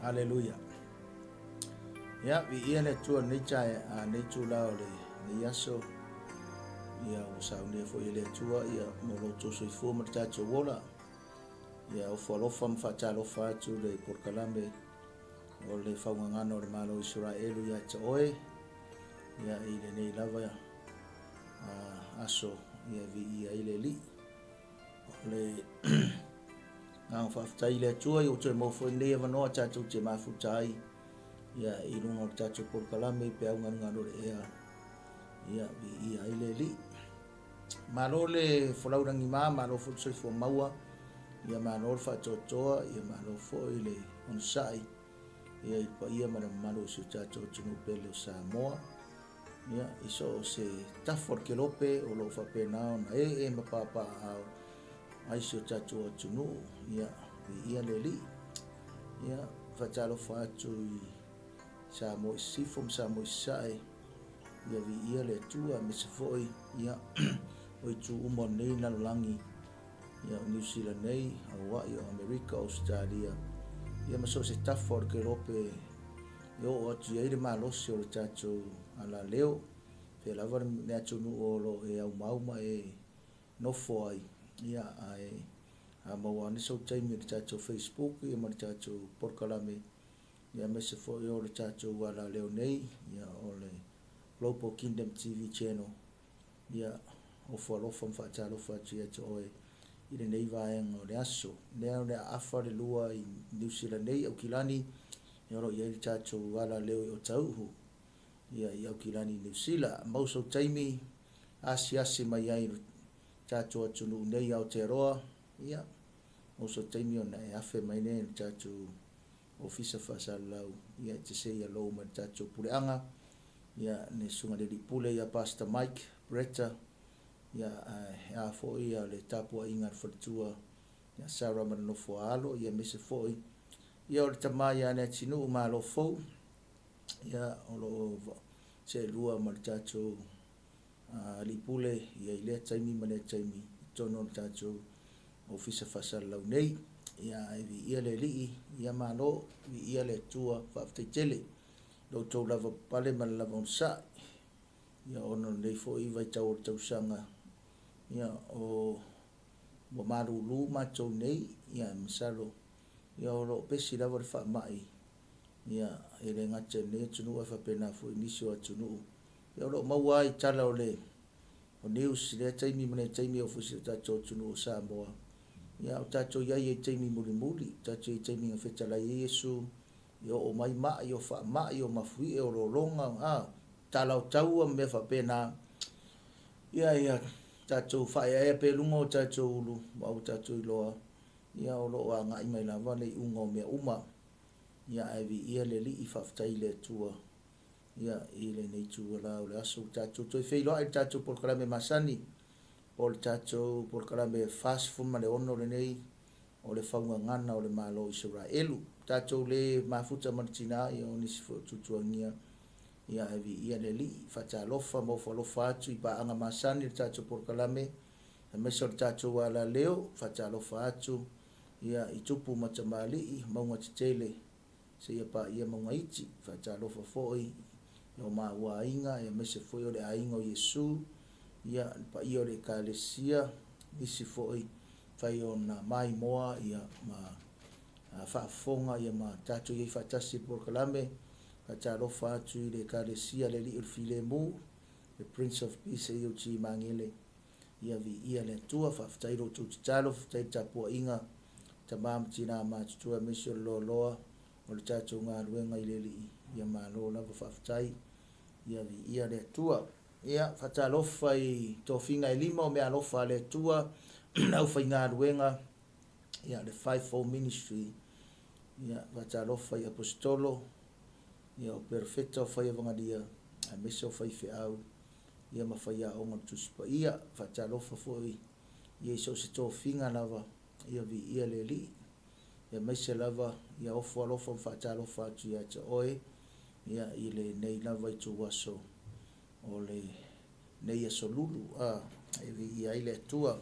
Haleluia. Ia, viia le Atua i lenei tae, a lenei itula o lenei aso. Ia, ua saunia foi e le Atua, ia, mo lo outou soifua ma le tatou ola. Ia, ofo alofa ma faatalofa atu le polokalame o le faugagana o le Malo o Isaraelu ia te oe. Ia, i lenei lava a, aso, ia, viia ai le Alii. O le agaga faafetai i le Atua ua toe maua foi lenei avanoa tatou te mafuta ai ia i luga o le tatou polokalame i peau galugalu o le ea ia viia ai le Alii. Malo le folau lagima, malo foi le soifua maua, ia malo le faatoatoa, ia malo foi le onosai ia i le paia ma le mamalu o si o tatou atunuu pele o Samoa. Ia, i so o se tafa o le kelope o lo o faapena ona ee ma papaaao ai si o tatou atunuu, ia, viia le Alii. Ia, faatalofa atu i Samoa i Sisifo ma Samoa i Sasae, ia viia le Atua, aemaise foi, ia, o itu uma o lenei lalolagi, ia, o Niu Sila nei, Hawaii, o Amerika, o Ausetalia, ia ma so o se tafa o le kelope e oo atu i ai le malosi o le tatou alaleo, pea lava le atunuu o lo o e aumau ma e nofo ai, ia, ae a maua ane sou taimi i le tatou Facebook ia ma le tatou polokalame, ia aemaise foi o le tatou alaleo nei, ia, o le Global Kingdom TV Channel, Ia, ofo alofa ma faatalofa atu ia te oe i lenei vaega o le aso. Lea o le a afa le lua i Niu Sila nei, Aukilani, ia o lo o i ai le tatou alaleo i Otauhu, ia, i Aukilani i Niu Sila. Mau sou taimi asiasi mai ai i lo tatou atunuu nei i Aotearoa, ia, mau sou taimi ona e afe mai lea i le tatou Ofisa Faasalalau, ia, e te say hello mai le tatou puleaga, ia, le Susuga i le Alii Pule ia Pastor Mike Bretta, ia, ae a foi ia le tapuaiga a le faletua ia Sarah ma le nofo a alo, ia aemaise foi ia o le tama ia Leatinuu Malo Fou, ia, o lo o seelua ma le tatou Alii Pule ia i lea taimi ma lea taimi i totonu o le tatou Ofisa Faasalalau nei. Ia ae viia le Alii, ia malo, viia le Atua, faafetai tele i lo outou lavapapale ma le lava onosai, ia ona o lenei foi vaitau o le tausaga, ia o ua malulu matou nei, ia masalo ia o lo o pesi lava le faamai, ia e le gata i lenei atunuu ae faapena foi i nisi o atunuu. Ia o lo o maua lava i tala o le o news i lea taimi ma lea taimi e oo foi i si o tatou atunuu o Samoa. Ia a o tatou i ai i taimi mulimuli, o tatou i ai i taimi na fetalai ai Iesu, ia oo mai mai, o faamai, o mafuie, o lologa, a, tala o taua ma mea faapena. Ia, ia tatou faaeaea pea i luga o tatou ulu, ma ua tatou iloa, ia o lo o agai mai lava le iuga o mea uma. Ia ae viia le Alii, faafetai i le Atua. Ia, i lenei itula o le aso ua tatou toe feiloai i le tatou polokalame masani, o le tatou polokalame 46 lenei o le faugagana o le Malo o Isaraelu. Tatou le mafuta ma le tina, ia o nisi foi o tuatuagia, ia ae viia le Alii. Faatalofa ma ofo alofa atu i paaga masani o le tatou polokalame, aemaise o le tatou alaleo, faatalofa atu ia i tupu ma tamalii, mauga tetele, seia paia mauga iti. Faatalofa foi i o maua aiga, aemaise foi o le aiga o Iesu, ia, le paia o le Ekalesia, nisi foi fai ona maimoa, ia, ma faafofoga, ia, ma tatou i ai faatasi i le polokalame. Faatalofa atu i le Ekalesia le Alii o le Filemu, le Prince of Peace AOG Magele. Ia viia le Atua. Faafetai i lo outou tatalo, faafetai i le tapuaiga, tama ma tina matutua aemaise o le loaloa o le tatou galuega i le Alii. Ia malo lava faafetai. Ia viia le Atua. Ia, faatalofa i tofiga e lima o meaalofa a le Atua, le aufaigaluega, ia, le Fivefold Ministry. Ia, faatalofa i Aposetolo, ia, o Perofeta, o Faiavagalia, aemaise o faifeau, ia ma faiaoga o le Tusi Paia. Faatalofa foi ia i so o se tofiga lava, ia viia le Alii, aemaise lava ia ofo alofa ma faatalofa atu ia te oe, ia i lenei lava ituaso o lenei aso lulu, a, e viia ai le Atua.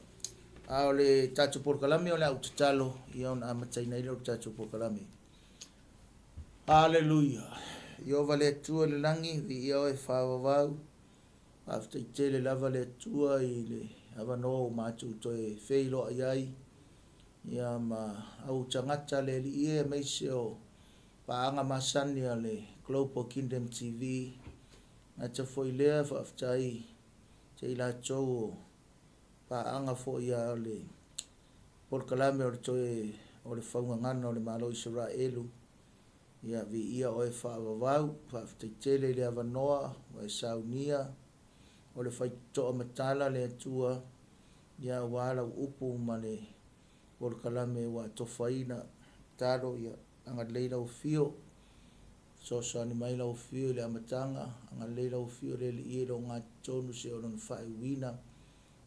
A o le tatou polokalame o le a ou tatalo, ia ona amataina ai lea o le tatou polokalame. Aleluia! Ieova le Atua i le lagi, viia oe faavavau. Faafetai tele lava le Atua i le avanoa ua matou toe feiloai ai, ia ma au tagata le Alii e aemaise o paaga masani a le Global Kingdom TV. Gata foi lea, faafetai te i latou o paaga foi a le polokalame o le toe o le faugagana o le Malo o Isaraelu. Ia, viia oe faavavau, faafetai tele i le avanoa ua e saunia o le faitotoa matala le Atua, ia aua lau upu ma le polokalame ua atofaina. Tatalo ia agalelei lau afio, fesoasoani mai lau afio i le amataga, agalelei lau afio le Alii e i le ogatotonu seia oo i lona faaiuina.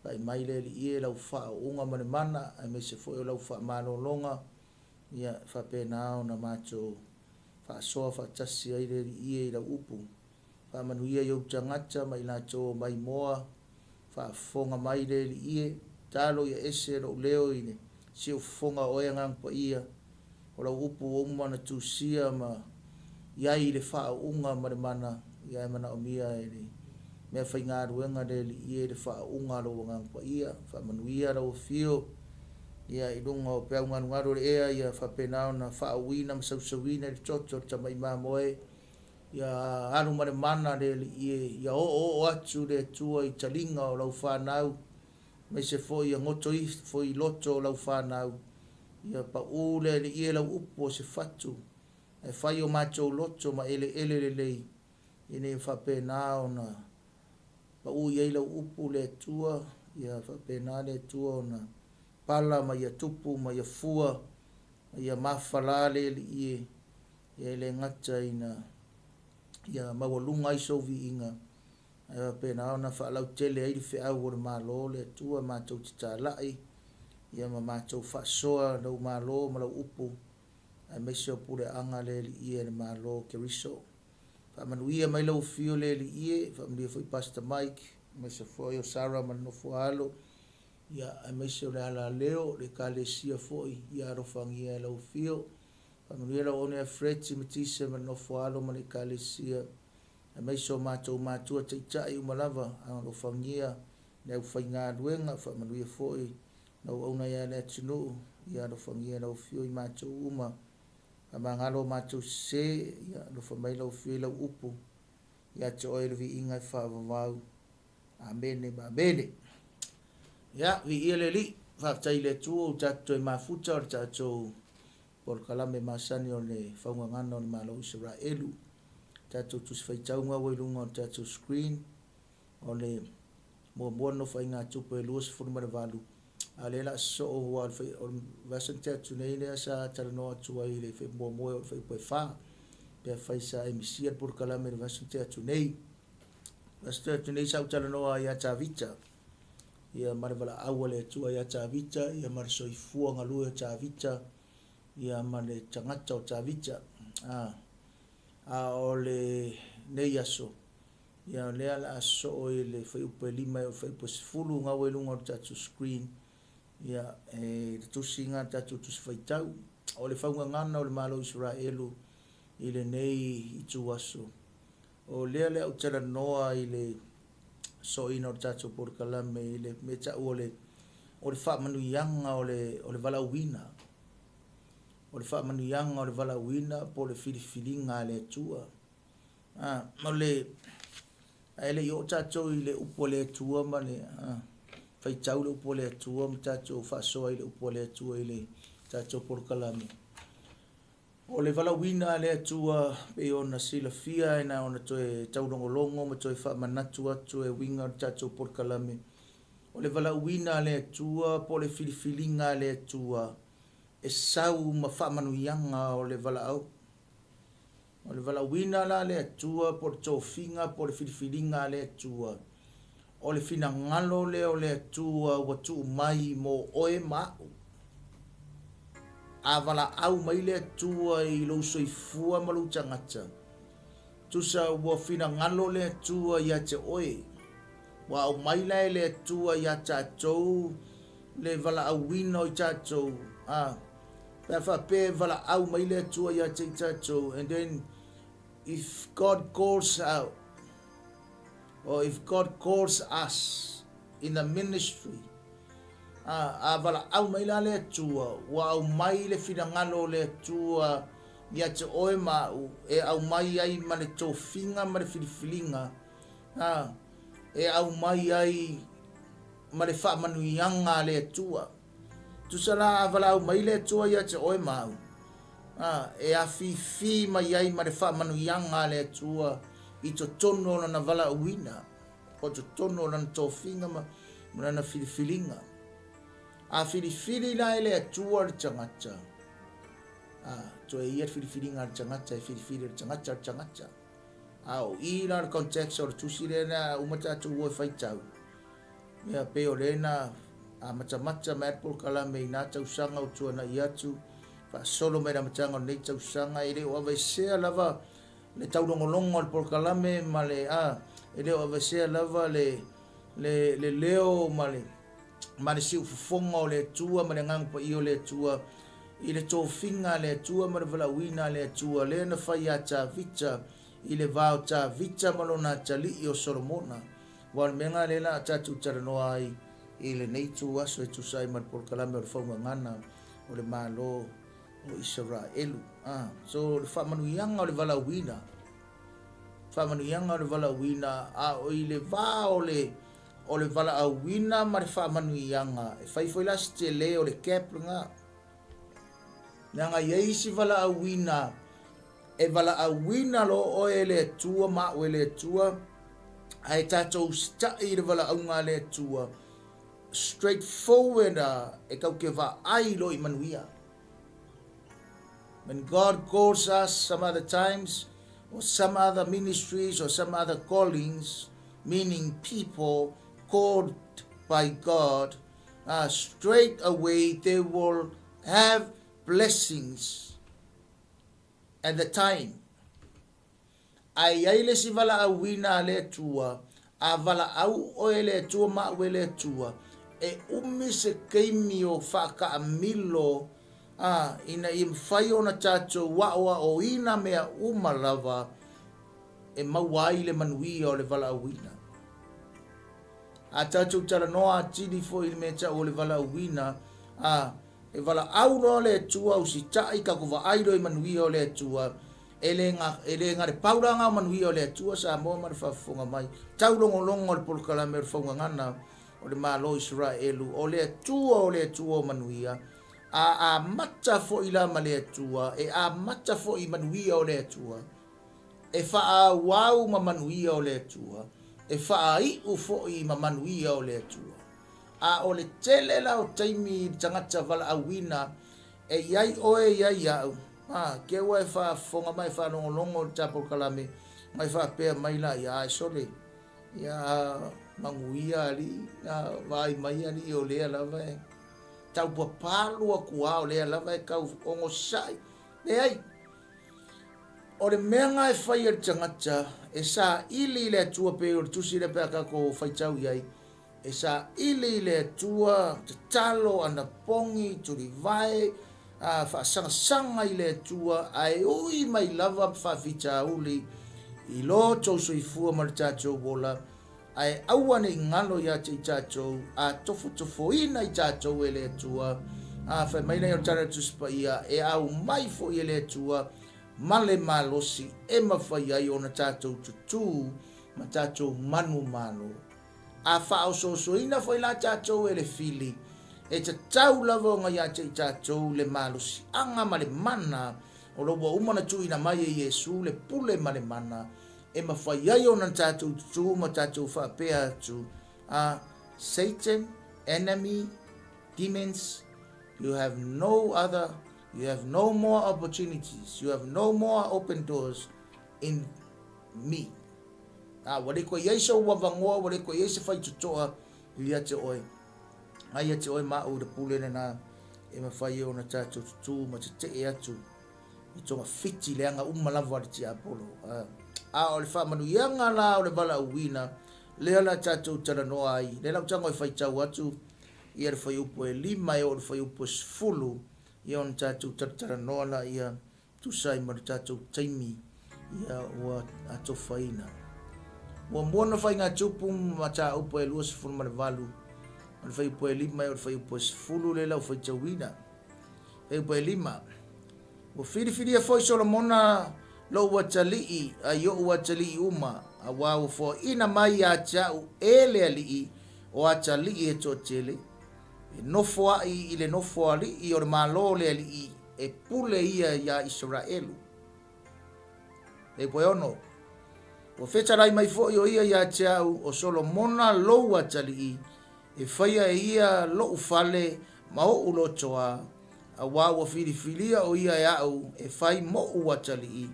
Pai mai le Alii e lau faauuga ma le mana, aemaise foi o lau faamalologa, ia faapena ona matou faasoa faatasi ai le Alii e i lau upu. Faamanuia i ou tagata ma i latou o maimoa faafofoga mai le Alii e, talo ia ese lou leo i le siufofoga o oe Agaga Paia, o lau upu ua uma ona tusia ma i ai le faauuga ma le mana, ia e manaomia e le meafaigaluega le Alii e le faauuga a lou Agaga Paia. Faamanuia lau afio ia i luga o peau galugalu o le ea ia faapena ona faauuina ma sausauina i le toto o le tamai mamoe ia alu ma le mana le Alii e, ia oooo atu le Atua i taliga o lau fanau, aemaise foi ia goto ifo i loto o lau fanau, ia pau le Alii e lau upu o se fatu, ae fai o matou loto ma eleele lelei, ina ia faapena ona pau i ai lau upu le Atua, ia faapena le Atua ona pala ma ia tupu ma ia fua, ma ia mafala le Alii e, ia e le gata ina ia maualuga ai sou viiga, ae faapena ona faalautele ai le feau o le Malo le Atua matou te talai, ia ma matou faasoa lou Malo ma lau upu, aemaise o puleaga le Alii e le Malo o Keriso. Faamanuia mai lau afio le Alii e, faamanuia foi Pastor Mike, aemaise foi o Sarah ma le nofo a alo, ia aemaise o le alaleo, le Ekalesia foi, ia alofagia e lau afio. Faamanuia lau auauna ia Fred Matise ma le nofo a alo ma le Ekalesia, aemaise o matou matua taitai uma lava, alofagia le aufaigaluega, faamanuia foi lau auauna ia Leatinuu, ia alofagia lau afio i matou uma. Faamagalo o matou sese, ia alofa mai lau afio i lau upu, ia te oe le viiga e faavavau. Amene ma amene. Ia, viia le Alii, faafetai i le Atua ua tatou toe mafuta o le tatou polokalame masani o le faugagana o le Malo o Isaraelu. Tatou tusi faitauga ua i luga o le tatou screen. O le muamua le Nofoaiga Tupe 28, a o lea o le a sosoo aua o le vaiaso na tea atu nei lea sa talanoa atu ai i le muamua o le fuaiupu e 4, pe afai sa e misia le polokalame i le vaiaso na tea atu nei. Le vaiaso na tea atu nei sa ou talanoa ai ia Tavita, ia ma le valaau a le Atua ia Tavita, ia ma le soifua galue o Tavita, ia ma le tagata o Tavita. A, a o lenei aso, Ia o lea o le a sosoo i le fuaiupu e 5 e oo i le fuaiupu e 10 na ua i luga o le tatou screen. Ia, e le tusiga le tatou tusi faitau. O le faugagana o le Malo o Isaraelu i lenei ituaso. O lea le a ou talanoa i le sosoina o le tatou polokalame i le mea tau o le o le faamanuiaga o le o le valaauina. O le faamanuiaga o le valaauina po o le filifiliga a le Atua. A, o le, ae le i oo tatou i le upu a le Atua ma le a, faitau le upu a le Atua ma tatou faasoa i le upu a le Atua i le tatou polokalame. O le valaauina a le Atua pei ona silafia e na ona toe taulogologo ma toe faamanatu atu e uiga o le tatou polokalame. O le valaauina a le Atua po o le filifiliga a le Atua e sau ma faamanuiaga o le valaau. O le valaauina la a le Atua po o le tofiga po o le filifiliga a le Atua, o le finagalo lea o le Atua ua tuu mai mo oe ma a'u. A valaau mai le Atua i lou soifua ma lou tagata, tusa ua finagalo le Atua ia te oe. Ua aumai la e le Atua ia tatou le valaauina o i tatou, a. Pe a faapea e valaau mai le Atua ia te i tatou, and then if God calls out, or if God calls us in the ministry, a, a valaau mai la le Atua, ua aumai le finagalo o le Atua ia te oe ma au, e aumai ai ma le tofiga ma le filifiliga, a, e aumai ai ma le faamanuiaga a le Atua. Tusa la a valaau mai le Atua ia te oe ma au, a, e afifi mai ai ma le faamanuiaga a le Atua i totonu o lana valaauina, o totonu o lana tofiga ma, ma lana filifiliga. A filifili la e le Atua le tagata, a, toe ia le filifiliga a le tagata e filifili e le tagata le tagata. A o i la le context o le tusi lea na uma tatou o e faitau, Ia, pei o lea na amatamata mai ai le polokalame i na tausaga ua tuanai atu, faasolo mai le amataga o lenei tausaga, e le o aveesea lava le taulogologo a le polokalame ma le, a, e le o aveesea lava le, le, le leo ma le, ma le siufofoga o le Atua ma le Agaga Paia o le Atua i le tofiga a le Atua ma le valaauina a le Atua lea na fai ia Tavita i le va o Tavita ma lona atalii o Solomona. Aua o le mea lena lea la a tatou talanoa ai i lenei itu aso e tusa ai ma le polokalame o le faugagana o le Malo o Isaraelu. Ah, so le faamanuiaga o le valaauina, faamanuiaga o le valaauina, a o i le va o le o le valaauina ma le faamanuiaga, e fai foi la se tele o le gap lena. Leaga e i ai isi valaauina E valaauina loa oe e le Atua ma au e le Atua, ae tatou usitai i le valaauga a le Atua, straight forward a, e tatou te vaai loa i manuia. When God calls us some other times, or some other ministries, or some other callings, meaning people called by God, straight away they will have blessings at the time. Ae i ai le isi valaauina a le Atua, a valaau oe e le Atua ma au e le Atua, e umi se taimi o faataamilo a, ina ia mafai ona tatou aoaoina mea uma lava e maua ai le manuia o le valaauina. A tatou talanoa atili foi i le mea tau o le valaauina, a, E valaau loa le Atua usitai tatou vaai loa i manuia o le Atua e le e le galepau la ngao manuia o le Atua Samoa ma le faafofoga mai taulogologo o le polokalame o le faugagana o le Malo o Isaraelu o le Atua o le Atua o manuia a amata foi la ma le Atua e amata foi i manuia o le Atua e faaauau ma manuia o le Atua e faaiu foi ma manuia o le Atua. A o le tele la o taimi i le tagata valaauina e i ai oe e i ai au, a, ke ua e faafofoga ma e faalogologo i le ta polokalame, ma e faapea mai la, ia, ae sole, ia, a manuia alii, a vaai mai alii o lea lava e tau papalu atu a, o lea lava e tau ogosai. Leai. O le mea na e fai e le tagata, e saili i le Atua pei o le tusi lea pe a tatou faitau i ai, E saili i le Atua, tatalo, anapogi, tulivae, a, faasangasaga i le Atua, ae ui mai lava ma faafitauli i lo tou soifua ma le tatou ola, ae aua ne i galo ia te i tatou, a tofotofoina i tatou e le Atua, a, fai mai lea o le Tala o le Tusi Paia, e aumai foi e le Atua ma le malosi e mafai ai ona tatou tutū ma tatou manumalo. A faaosoosoina foi la tatou e le fili, e tatau lava ona ia te i tatou le malosiaga ma le mana o lo ua uma ona tuuina mai e Iesu le pule ma le mana e mafai ai ona tatou tutū ma tatou faapea atu, a Satan, enemy, demons, you have no other, you have no more opportunities, you have no more open doors in me. Ā, ua le koe i ai sou avanoa, ua le koe i ai se faitotoa ia te oe. A ia te oe ma au i le pule lena e mafai ai ona tatou tutū ma tetee atu i togafiti leaga uma lava a le tiapolo. Ā, a o le faamanuiaga la o le valaauina, lea la tatou talanoa ai, lea la ou tago e faitau atu ia le fuaiupu e 5 e oo i le fuaiupu e 10. Ia ona tatou talatalanoa laia tusa ai ma le tatou taimi ia ua atofaina. Muamua na faigatupu mataupu e 28 o le fuaiupu e 5 e oo i le fuaiupu e 10 lea o le a ou faitauina. Fuaiupu e 5. Ua filifilia foi Solomona lou atalii ai o'u atalii uma, auā ua foaina mai ia te a'u e le Alii o atalii e toatele, e nofo a'i i le nofoalii o le Malo o le Alii e pule ia iā Isaraelu. Fuaiupu e 6. Ua fetalai mai foi o ia ia te a'u, O Solomona lou atalii, e faia e ia lo'u fale ma o'u lotoa, auā ua filifilia o ia e a'u e fai mo'u atalii,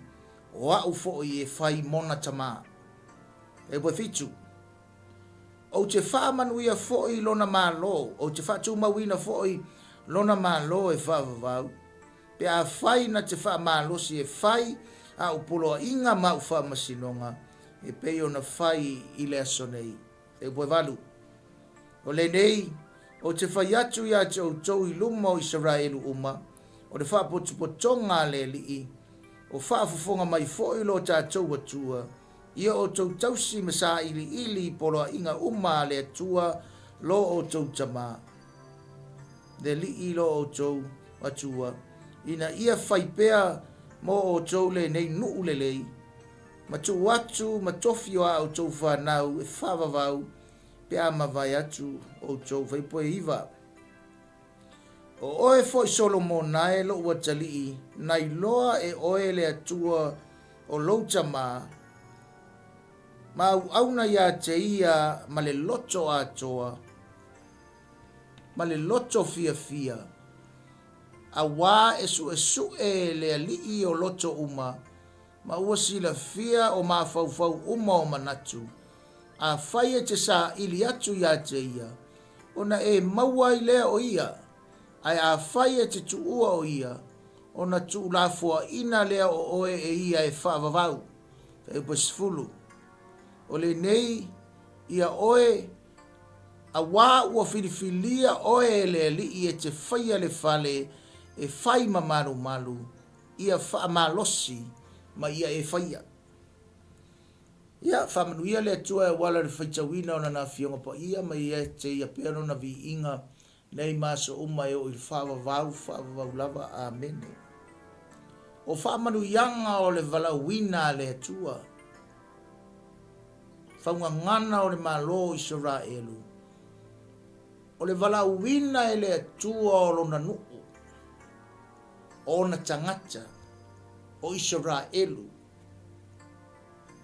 o a'u foi e fai mona tamā. Fuaiupu e 7. Ou te faamanuia foi lona Malo, ou te faatumauina foi lona Malo e faavavau, pe afai na te faamalosi e fai a'u poloaiga ma a'u faamasinoga, e pei ona fai i le aso nei. Fuaiupu e 8. O lenei, ou te fai atu ia te outou i luma o Isaraelu uma, o le faapotopotoga a le Alii, o faafofoga mai foi lo tatou Atua, ia outou tausi ma sailiili i poloaiga uma a le Atua lo outou Tama, le Alii lo outou Atua, ina ia fai pea mo outou lenei nuu lelei, ma tuu atu ma tofi o a outou fanau e faavavau pe a mavae atu outou. Fuaiupu e 9. O oe foi Solomona e lo'u atalii, na iloa e oe le Atua o lou tamā, ma auauna ia te ia ma le loto atoa, ma le loto fiafia, auā e su'esu'e le Alii o loto uma, ma ua silafia o mafaufau uma o manatu. Afai e te saili atu ia te ia, ona e maua ai lea o ia, ae afai e te tuua o ia, ona tuulafoaina lea o oe e ia e faavavau. Fuaiupu e 10. O lenei ia oe, auā ua filifilia oe e le Alii e te faia le fale e fai ma malumalu, ia faamalosi ma ia e faia. Ia, faamanuia le Atua e auala i le faitauina o Lana Afioga Paia ma ia te ia pea Lona viiga nei ma aso uma e oo i le faavavau, faavavau lava. Amene. O faamanuiaga o le valaauina a le Atua, faugagana o le Malo o Isaraelu, o le valaauina e le Atua o Lona nuu, o ona tagata, o Isaraelu,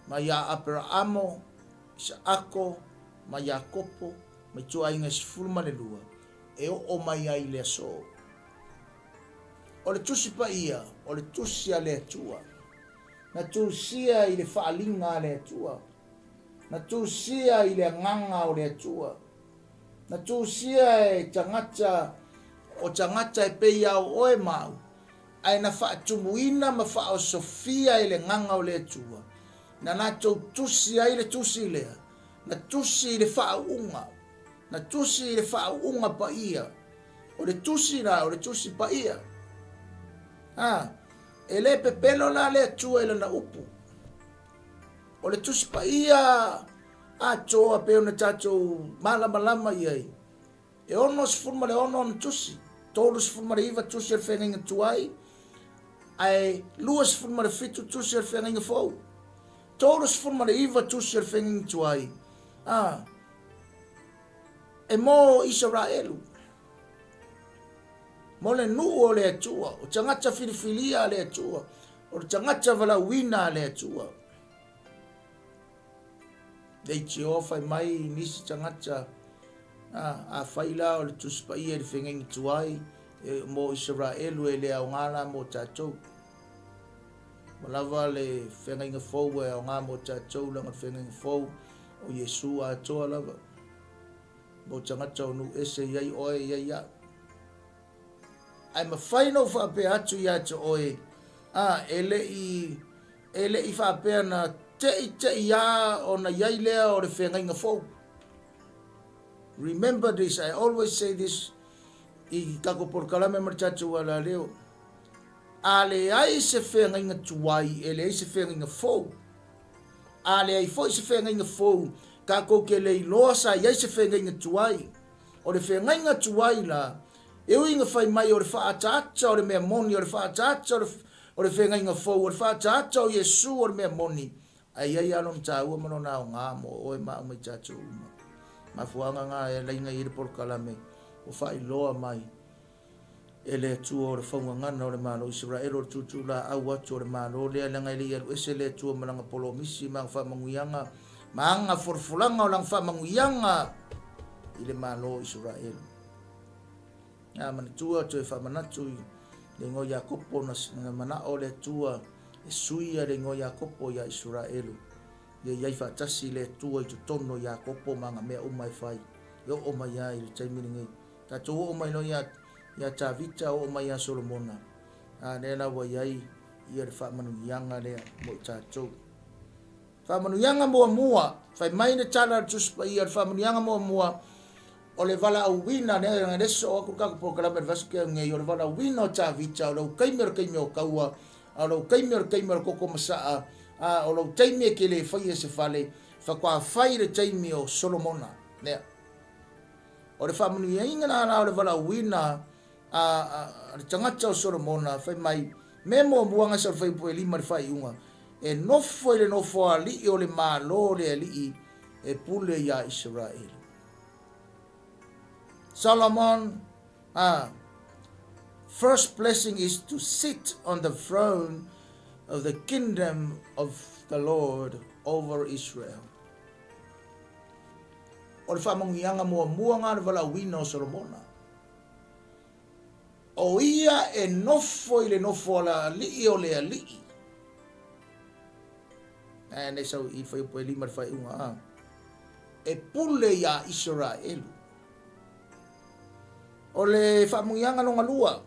mai ia Aperaamo, Isaako, ma Iakopo, ma ituaiga e 12, e oo mai ai i le aso. O le Tusi Paia, o le Tusi a le Atua, na tusia i le faaaliga a le Atua, na tusia i le agaga o le Atua, na tusia e tagata, o tagata e pei a o oe ma au, ae na faatumuina ma faaosofia e le agaga o le Atua, na latou tusi ai le tusi lea, na tusi i le faauuga, na tusi i le faauuga paia. O le tusi la, o le tusi paia. A, e le pepelo la le Atua i lana upu. O le tusi paia atoa pei ona tatou malamalama i ai, E 66 ona tusi, 39 tusi o le feagaiga tuai, ae 27 tusi o le feagaiga fou. 39 tusi o le feagaiga tuai, a, e mo Isaraelu, mo le nuu o le Atua, o tagata filifilia a le Atua, o le tagata valaauina a le Atua. Leitioa fai mai nisi tagata, a, afai la o le Tusi Paia i le feagaiga tuai e, mo Isaraelu e le aoga la mo tatou. Ua lava le feagaiga fou e aoga mo tatou leaga o le feagaiga fou o Iesu atoa lava. Mo tagata o nuu ese i ai oe i ai au. Ae mafai ona ou faapea atu ia te oe, a, e le i E le i faapea na teitei a ona i ai lea o le feagaiga fou. Remember this, I always say this. I tatou polokalame ma le tatou alaleo, a leai se feagaiga tuai, e leai se feagaiga fou. A leai foi se feagaiga fou, tatou te le iloa sa i ai se feagaiga tuai. O le feagaiga tuai la, e ui ina fai mai o le faaataata o le mea moni, o le faaataata o le feagaiga fou, o le faaataata o Iesu o le mea moni, ae i ai lava lona taua ma lona aoga mo oe ma au ma i tatou uma. Mafuaaga na e ala ai ona i ai le polokalame ua faailoa mai e le Atua o le faugagana o le Malo o Isaraelu o le tuutuulaau atu o le Malo lea, leaga e le i alu ese le Atua ma lana polomisi ma ana faamanuiaga ma ana folafolaga o lana faamanuiaga i le Malo o Isaraelu. A manatua toe faamanatu i le igoa Iakopo na manao le Atua e suia le igoa Iakopo ia Isaraelu. Ia i ai faatasi le Atua i totonu o Iakopo ma ana mea uma e fai, e oo mai ai i le taimi lenei. Tatou oo mai loa ia, ia Tavita, oo mai ia Solomona, a lea la ua i ai ia le faamanuiaga lea mo i tatou. Faamanuiaga muamua, fai mai le tala a le Tusi Paia, le faamanuiaga muamua, o le valaauina, lea le soo atu le tatou polokalame i le vaiaso tea nei, o le valaauina o Tavita, o lou taimi o le taimi o taua, a o lou taimi o le taimi o le toto masaa, a o lou taimi e te le faia se fale, faatoa fai i le taimi o Solomona. Lea. O le faamanuiaina la la o le valaauina a, a, a le tagata o Solomona, fai mai, me muamua na sa le fuaiupu e lima le faaiuga, e nofo i le nofoalii o le Malo o le Alii e pule iā Isaraelu. Solomon, first blessing is to sit on the throne of the kingdom of the Lord over Israel. O le faamanuiaga muamua na le valaauina o Solomona. O ia e nofo i le nofo alii o le alii. Ae nei sau i fuaiupu e lima le faaiuga a. E pule iā Isaraelu. O le faamanuiaga lona lua,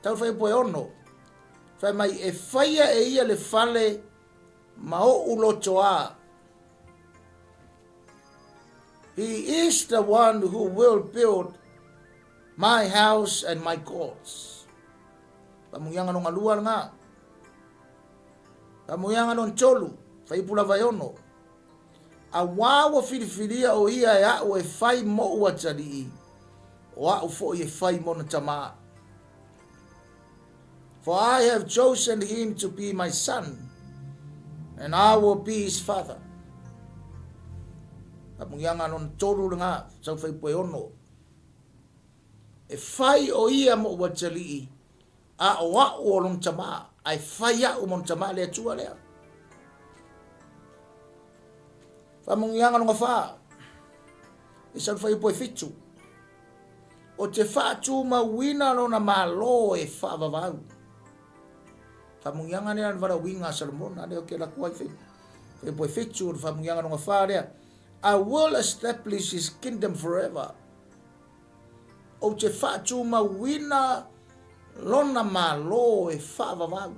tau le fuaiupu e ono, fai mai e faia e ia le fale ma ou lotoā. He is the one who will build my house and my courts. Faamanuiaga lona lua lena. Faamanuiaga lona tolu, fuaiupu lava e ono. Auā ua filifilia o ia e a'u e fai mo'u atalii, o a'u foi e fai mona tamā. For I have chosen him to be my son, and I will be his father. Faamanuiaga lona tolu lena, sau fuaiupu e ono. E fai o ia mo'u atalii, A o a'u o lona tamā, ae fai a'u ma ona tamā le Atua lea. Faamanuiaga lona fa, e sau le fuaiupu e fitu. O te faatumauina lona Malo e faavavau. Faamanuiaga lea le valaauina a Solomona lea ou te alu atu ai fuaiupu e fitu o le faamanuiaga lona fa lea. I will establish his kingdom forever. Ou te faatumauina lona Malo e faavavau.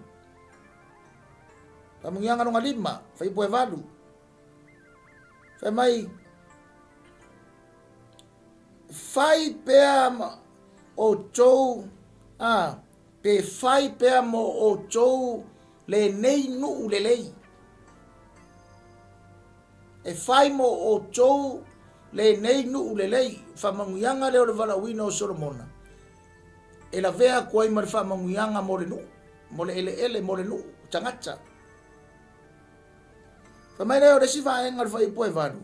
Faamanuiaga lona lima, fuaiupu e valu. Fai mai, fai pea outou, a, pe fai pea mo outou lenei nuu lelei. E fai mo outou lenei nuu lelei. Faamanuiaga lea o le valaauina o Solomona, e lavea atu ai ma le faamanuiaga mo le nuu, mo le eleele, mo le nuu, tagata. Fai mai lea o le isi vaega o le fuaiupu e valu,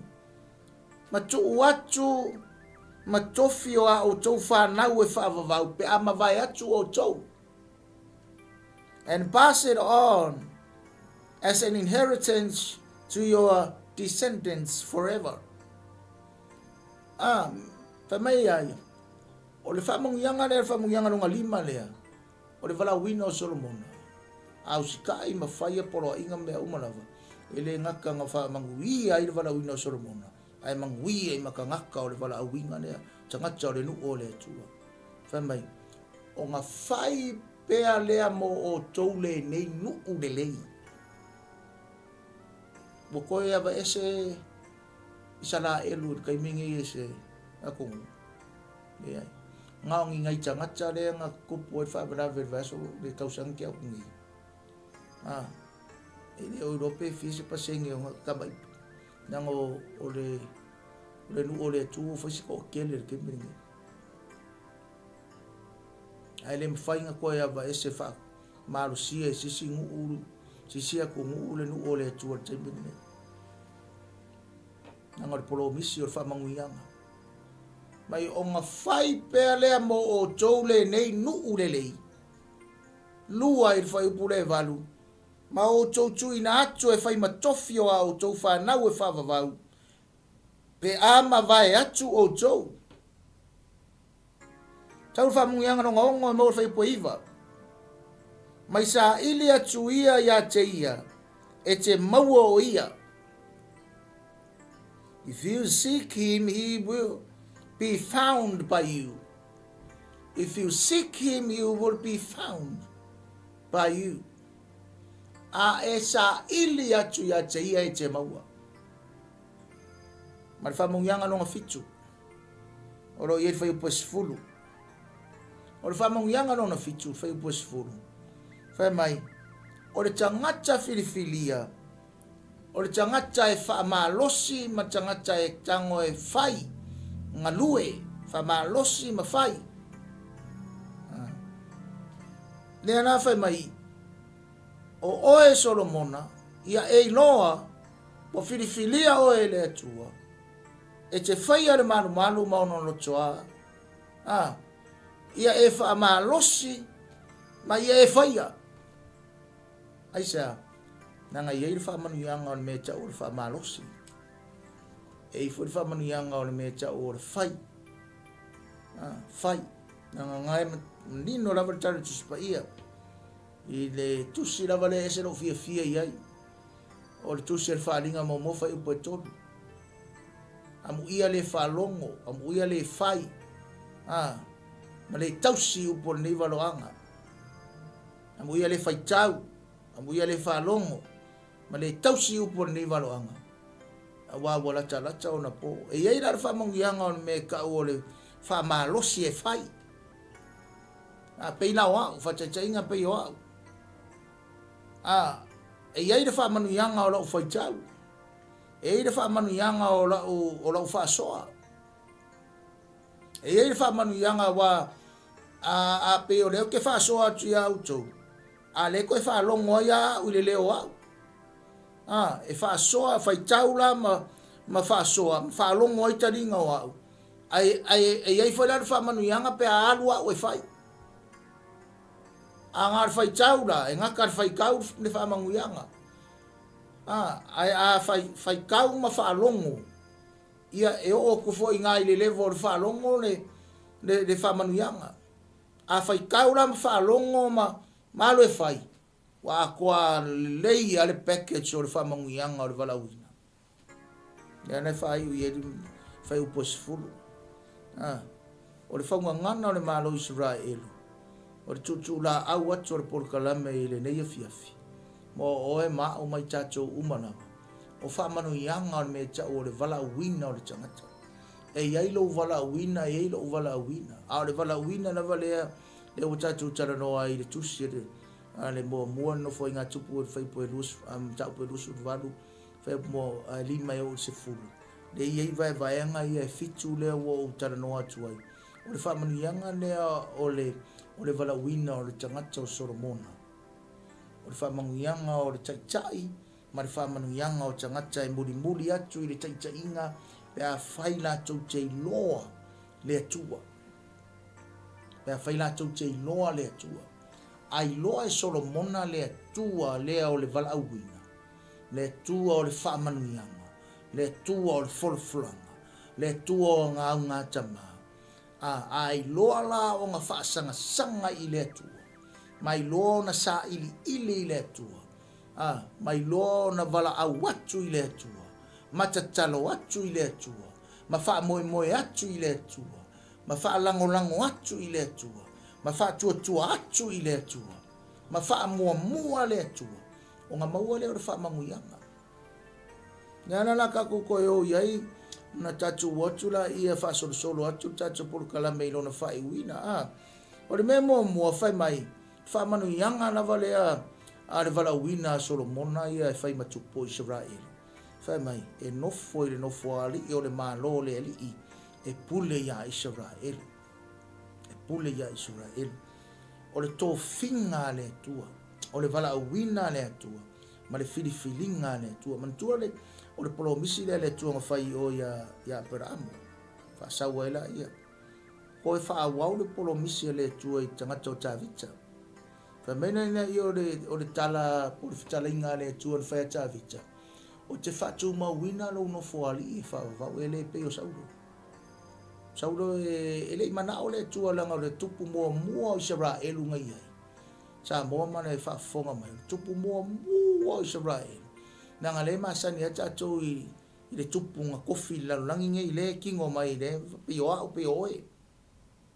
ma tuu atu ma tofi o a outou fanau e faavavau pe a mavae atu outou. And pass it on as an inheritance to your descendants forever. Ah, fai mai ia ia, o le faamanuiaga lea, le faamanuiaga lona lima lea, o le valaauina o Solomona, a usitai ma faia poloaiga ma mea uma lava, e le gata na faamanuia ai le valaauina o Solomona, ae manuia ai ma tagata o le valaauina lea, tagata o le nuu o le Atua. Fai mai, ona fai pea lea mo outou lenei nuu lelei. Ua toe aveese Isaraelu i le taimi nei e se atunuu. Leai. gaogiga i tagata lea na tutupu ai le faalavelave i le vaiaso le tausaga na tea atu nei. A, e le o iloa pe fia se pasene o tamai, leaga o le o le nuu o le Atua ua fai se toatele i le taimi lenei. Ae le mafai ona toe avaese faamalosia e se isi nuu, se isi atunuu le nuu o le Atua i le taimi lenei. Leaga o le polomisi o le faamanuiaga. Mai ona fai pea lea mo outou lenei nuu lelei. Lua i le fuaiupu lea e 8, ma outou tuuina atu e fai ma tofi o a outou fanau e faavavau, pe a mavae atu outou. Tau le faamanuiaga lona ono e maua le fuaiupu e 9. Mai saili atu ia ia te ia, e te maua o ia. If you seek him, he will be found by you. If you seek him, you will be found by you. A e saili atu ia te ia e te maua. Ma le faamanuiaga lona fitu, o lo o i ai le fuaiupu e 10. O le faamanuiaga lona fitu, le fuaiupu e 10, fai mai, o le tagata filifilia, o le tagata e faamalosi ma tagata e tago e fai, galue, faamalosi ma fai. Lea la fai mai, o oe Solomona, ia e iloa ua filifilia oe e le Atua, e te faia le malumalu ma ona lotoa, a, ia e faamalosi ma ia e faia. Aisea? Leaga e i ai le faamanuiaga o le mea e tau o le faamalosi. E i ai foi le faamanuiaga o le mea e tau o le fai. A, fai. Leaga na e manino lava le Tala o le Tusi Paia. I le tusi lava lea e ese lou fiafia i ai. O le tusi a le Faaaliga muamua fuaiupu e 3. Amuia le faalogo, amuia le fai, a, ma le tausi upu o lenei valoaga. Amuia le faitau, amuia le faalogo, ma le tausi upu o lenei valoaga, aua ua latalata ona po. E i ai la le faamanuiaga o le mea e tau o le faamalosi e fai. A pei la o au, faataitaiga pei o au. A, e i ai le faamanuiaga o lau faitau, e i ai le faamanuiaga o lau, o lau faasoa. E i ai le faamanuiaga aua a, a pei o lea ou te faasoa atu iā outou, a lea toe faalogo ai a au i le leo o au. A, e faasoa, faitau la ma, ma faasoa, ma faalogo ai taliga o au. Ae, ae e i ai foi la le faamanuiaga pe a alu au e fai. A na o le faitau la, e gata le faitau le faamanuiaga. A, ae a fai, faitau ma faalogo, ia e oo atu foi i ina i le level o le faalogo le, le, le faamanuiaga. A faitau la ma faalogo ma, ma alu e fai, ua atoa lelei lava le package o le faamanuiaga o le valaauina. Lea na e faaiu i ai le fuaiupu e 10. A, o le faugagana o le Malo o Isaraelu, o le tuutuulaau atu o le polokalame i lenei afiafi, mo oe ma au ma i tatou uma lava, o faamanuiaga o le mea e tau o le valaauina o le tagata. E i ai lou valaauina, e i ai lou valaauina, a o le valaauina lava lea, lea ua tatou talanoa ai i le tusi a le, a le muamua le Nofoaiga a Tupu i le fuaiupu e 20, mataupu e 28, fuaiupu 5 e oo i le 10, lea e i ai vaevaega ia e fitu lea ua ou talanoa atu ai. O le faamanuiaga lea o le, o le valaauina o le tagata o Solomona. O le faamanuiaga o le taitai ma le faamanuiaga o tagata e mulimuli atu i le taitaiga pe afai latou te iloa le Atua. Pe afai latou te iloa le Atua. A iloa e Solomona le Atua lea o le valaauina, le Atua o le faamanuiaga, le Atua o le folafolaga, le Atua o ana augatama, a, a iloa la ona faasagasaga i le Atua, ma iloa ona sailiili i le Atua, a, ma iloa ona valaau atu i le Atua, ma tatalo atu i le Atua, ma faamoemoe atu i le Atua, ma faalagolago atu i le Atua, ma faatuatua atu i le Atua, ma faamuamua le Atua, ona maua lea o le faamanuiaga. Le ala la tatou toe o i ai Ona tatou o atu laia faasolosolo atu le tatou polokalame i lona faaiuina. A O le mea muamua, fai mai, faamanuiaga lava lea a le valaauina a Solomona ia e fai ma tupu o Isaraelu. Fai mai, e nofo i le nofoalii o le Malo o le Alii e pule iā Isaraelu. E pule iā Isaraelu. O le tofiga a le Atua, o le valaauina a le Atua, ma le filifiliga a le Atua. Manatua le, o le polomisi lea a le Atua na fai i o iā, iā Aperamo, faasau ai laia. Toe faaauau le polomisi a le Atua i tagata o Tavita. Fai mai lea ia o le, o le tala po o le fetalaiga a le Atua na fai a Tavita, ou te faatumauina lou nofoalii e faavavau, e le pei o Saulo. Saulo e, e le i manao le Atua leaga o le tupu muamua o Isaraelu na i ai. Samoa ma le faafofoga mai, o le tupu muamua o Isaraelu. Leaga lea e masani ai tatou i, i le tupu na tofi i le lalolagi nei, lea e tino mai, lea pei o au, pei o oe.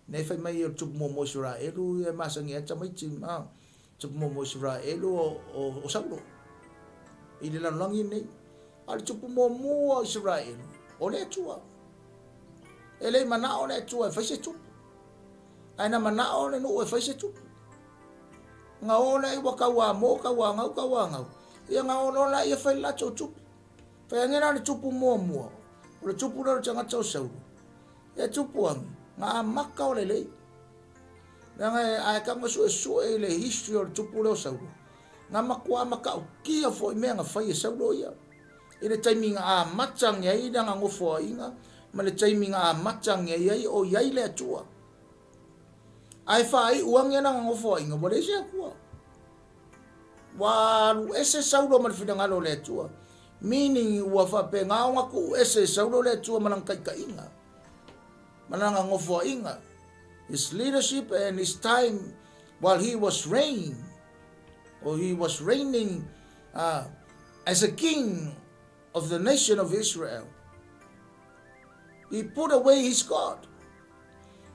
Lea fai mai o le tupu muamua o Isaraelu e masani ai tamaiti, a, tupu muamua o Isaraelu o, o, o Saulo i le lalolagi nei. A o le tupu muamua o Isaraelu, o le Atua. E le i manao le Atua e fai se tupu. Ae na manao le nuu e fai se tupu. Na o lea ua tauamo, tauagau, tauagau. Ia na o loa laia fai le latou tupu. Fai ane la le tupu muamua, o le tupu lea o le tagata o Saulo. Ia tupu ane, na amata o lelei. Leaga a e tago e suesue i le history o le tupu lea o Saulo, na matua matautia foi mea na fai e Saulo ia. I le taimi na amata ane ai lana nofoaiga ma le taimi na amata ane ai o i ai le Atua. Ae faaiu ane lana nofoaiga, ua leai se Atua. Ua alu ese Saulo ma le finagalo o le Atua. Meaning ua faapena ona tuu ese e Saulo le Atua ma lana taitaiga, ma lana nofoaiga. His leadership and his time while he was reign or he was reigning uh, as a king of the nation of Israel. He put away his God.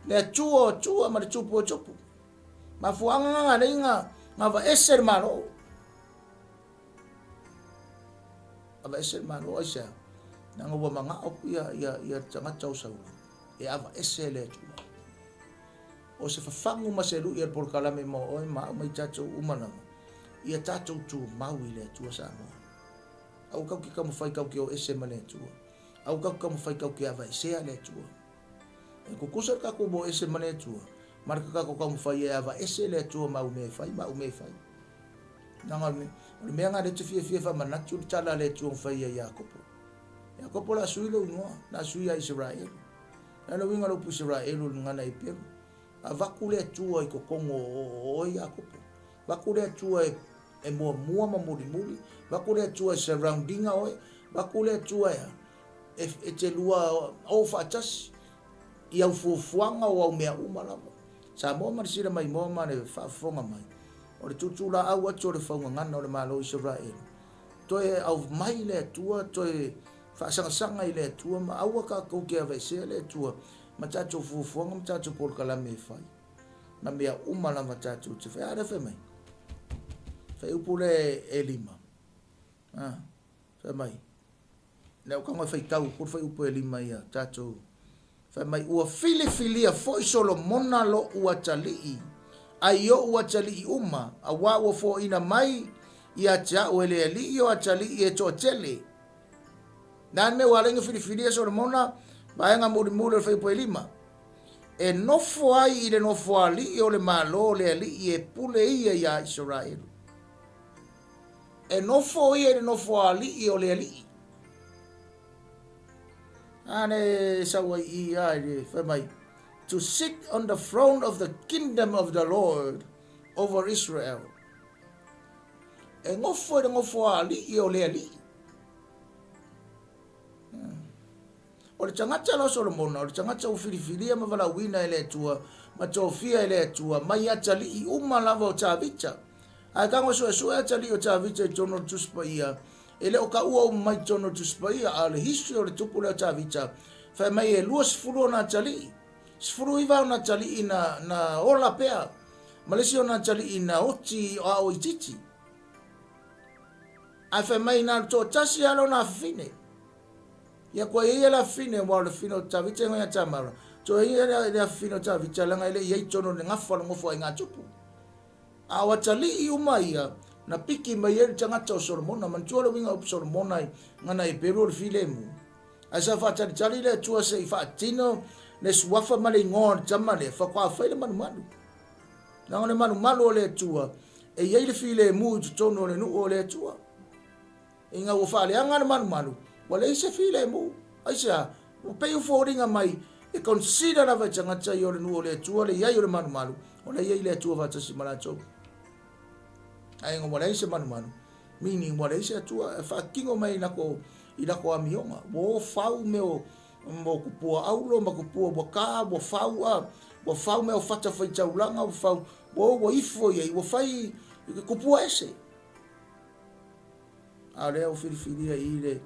Le Atua o Atua ma le Tupu o Tupu. Mafuaaga nga nga lei nga nga vaese le Malo. Avaese le Malo aisea? Leaga ua manao ia ia ia le tagata o Saulo e avaese le Atua. O se fafagu ma se lui a le polokalame mo oe ma au ma i tatou uma lava, ia tatou tumau i le Atua Samoa. Aua kau ke taumafai kau ke o ese ma le Atua. Aua kau ke taumafai kau ke avaesea le Atua. E kukusa le tatou moe ese ma le Atua, ma le tatou taumafai e avaese le Atua ma au mea e fai ma au mea e fai. Leaga o le mea lena lea ou te fiafia e faamanatu le tala a le Atua na fai ia Iakopo. Iakopo o le a sui lou igoa, o le a sui ia Isaraelu. O le a le uiga o le upu Isaraelu i le gagana Heperu? Avatu le Atua i totonu o oe Iakopo. Avatu le Atua e e muamua ma mulimuli, avatu le Atua e surround ina oe, avatu le Atua e a? E, e te lua o faatasi i au fuafuaga o au mea uma lava. Samoa ma le sila maimoa ma le faafofoga mai, o le tūtūlaau atu o le faugagana o le Malo o Isaraelu, toe aumai le Atua, toe faasagasanga i le Atua, ma aua tatou te aveesea le Atua ma tatou fuafuaga ma tatou polokalame e fai, ma mea uma lava tatou te fai. A lea fai mai, fuaiupu lea e 5, a, fai mai, Le au tago e faitau atu le fuaiupu e 5 ia tatou. Fai mai, ua filifilia foi Solomona lo'u atalii, ai o'u atalii uma, auā ua foaina mai ia te a'u e le Alii o atalii e toatele. Le a le mea ua ala ai ona filifilia Solomona? Vaega mulimuli o le fuaiupu e 5. E nofo ai i le nofoalii o le Malo o le Alii e pule ia iā Isaraelu. E nofo ia i le nofoalii o le alii. A le sau ai i a i le fai mai, to sit on the throne of the kingdom of the Lord over Israel. E nofo i le nofoalii o le alii. O le tagata la o Solomona, o le tagata ua filifilia ma valaauina e le Atua, ma tofia e le Atua, mai atalii uma lava o Tavita. Ae tago suesue atalii o Tavita i totonu o le Tusi Paia, e le o taua uma mai totonu o le Tusi Paia, a o le history o le tupu lea o Tavita, fai mai e 20 ona atalii, 19 ona atalii na, na ola pea, ma le isi ona atalii na oti a o itiiti. Ae fai mai na o le toatasi lava lona afafine. Ia kua i ai le afafine, aua o le afafine o Tavita e igoa ia Tamara, toe i ai le afafine o Tavita leaga e le i i ai i totonu o le gafa o le nofoaiga a Tupu. A o atalii uma ia, na piki mai ai le tagata o Solomona. Manatua le uiga o upu Solomona i gana Heperu o le filemu. Ae sa faatalitali le Atua se i faatino le suafa ma le igoa o le tama lea, faatoa fai le malumalu. Leaga o le malumalu o le Atua, e i ai le filemu i totonu o le nuu o le Atua. Ina ua faaleaga le malumalu, ua leai se filemu. Aisea? Ua pei ua foliga mai e consider lava e tagata ia o le nuu o le Atua le i ai o le malumalu, o la e i ai le Atua faatasi ma latou. Ae ina ua leai se malumalu, meaning ua leai se Atua e faatino mai i lako, i lako amioga. Ua o fau mea o, mo kupua aulo ma kupua ua ka, ua fau a, ua fau mea o fata faitaulaga, ua fau, ua o ua ifo i ai, ua fai kupua ese. A o lea ua filifilia i le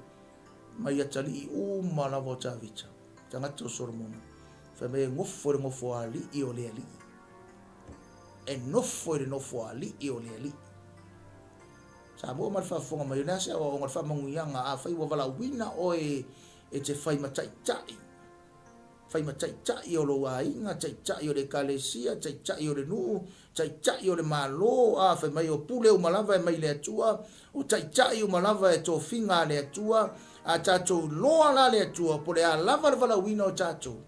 mai atalii uma lava o Tavita, tagata o Solomona, fai mai e nofo i le nofoalii o le Alii. E nofo i le nofoalii o le Alii. Samoa ma le faafofoga mai, o le a se aoaoga, le faamanuiaga, afai ua valaauina oe e te fai ma taitai, fai ma taitai o lou aiga, taitai o le ekalesia, taitai o le nuu, taitai o le Malo, a, fai mai o pule uma lava e mai le Atua, o taitai uma lava e tofiga a le Atua, a tatou iloa la le Atua, po o le a lava le valaauina o tatou,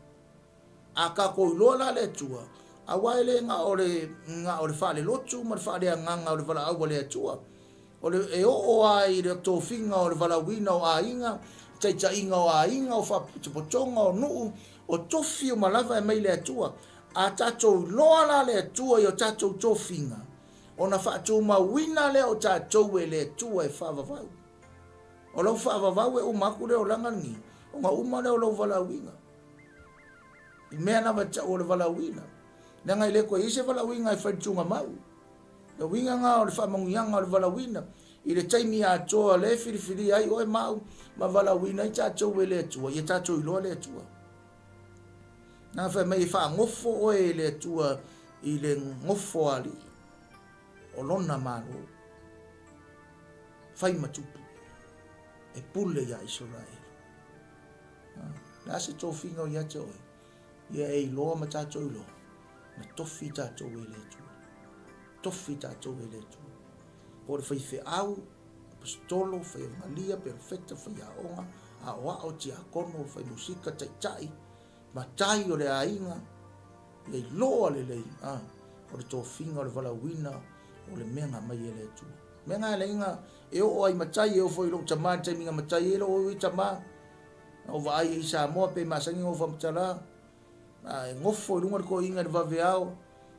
a tatou iloa la le Atua, aua e le na o le, na o le faalelotu ma le faaleagaga o le valaau a le Atua, O le, e oo lava i le tofiga o le valaauina o aiga, taitaiga o aiga, o faapotopotoga o nuu, o tofi uma lava e aumai le Atua. A tatou iloa la le Atua i o tatou tofiga, ona faatumauina lea o tatou e le Atua e faavavau. O lau faavavau e uma atu le olaga lenei, ona uma lea o lou valaauina. I mea lava e tau o le valaauina. Leaga e le toe i ai se valaauina e fai i le tugamau. Le uiga lena o le faamanuiaga o le valaauina i le taimi atoa lea e filifilia ai oe ma au ma valaauina ai tatou e le Atua, ia tatou iloa le Atua. Na fai mai e faagofo oe e le Atua i le gofo alii o lona Malo. Fai ma tupu e pule ia Isaraelu. Le a se tofiga o ia te oe? Ia e iloa ma tatou iloa, na tofi tatou e le Atua. Tofi tatou e le Atua. Po o le faifeau, aposetolo, faialugalia, perofeta, faiaoga, aoao, tiakono, faimusika, taitai, matai o le aiga, ia iloa lelei, a, o le tofiga, o le valaauina, o le mea na aumai e le Atua. Mea na e alaiga e oo ai matai, e oo foi i lou tama i le taimi na matai ai lou tama, Na ou vaai ai i Samoa pei masani ona ou faamatala, a, e nofo i luga le toeaina i le vaveao,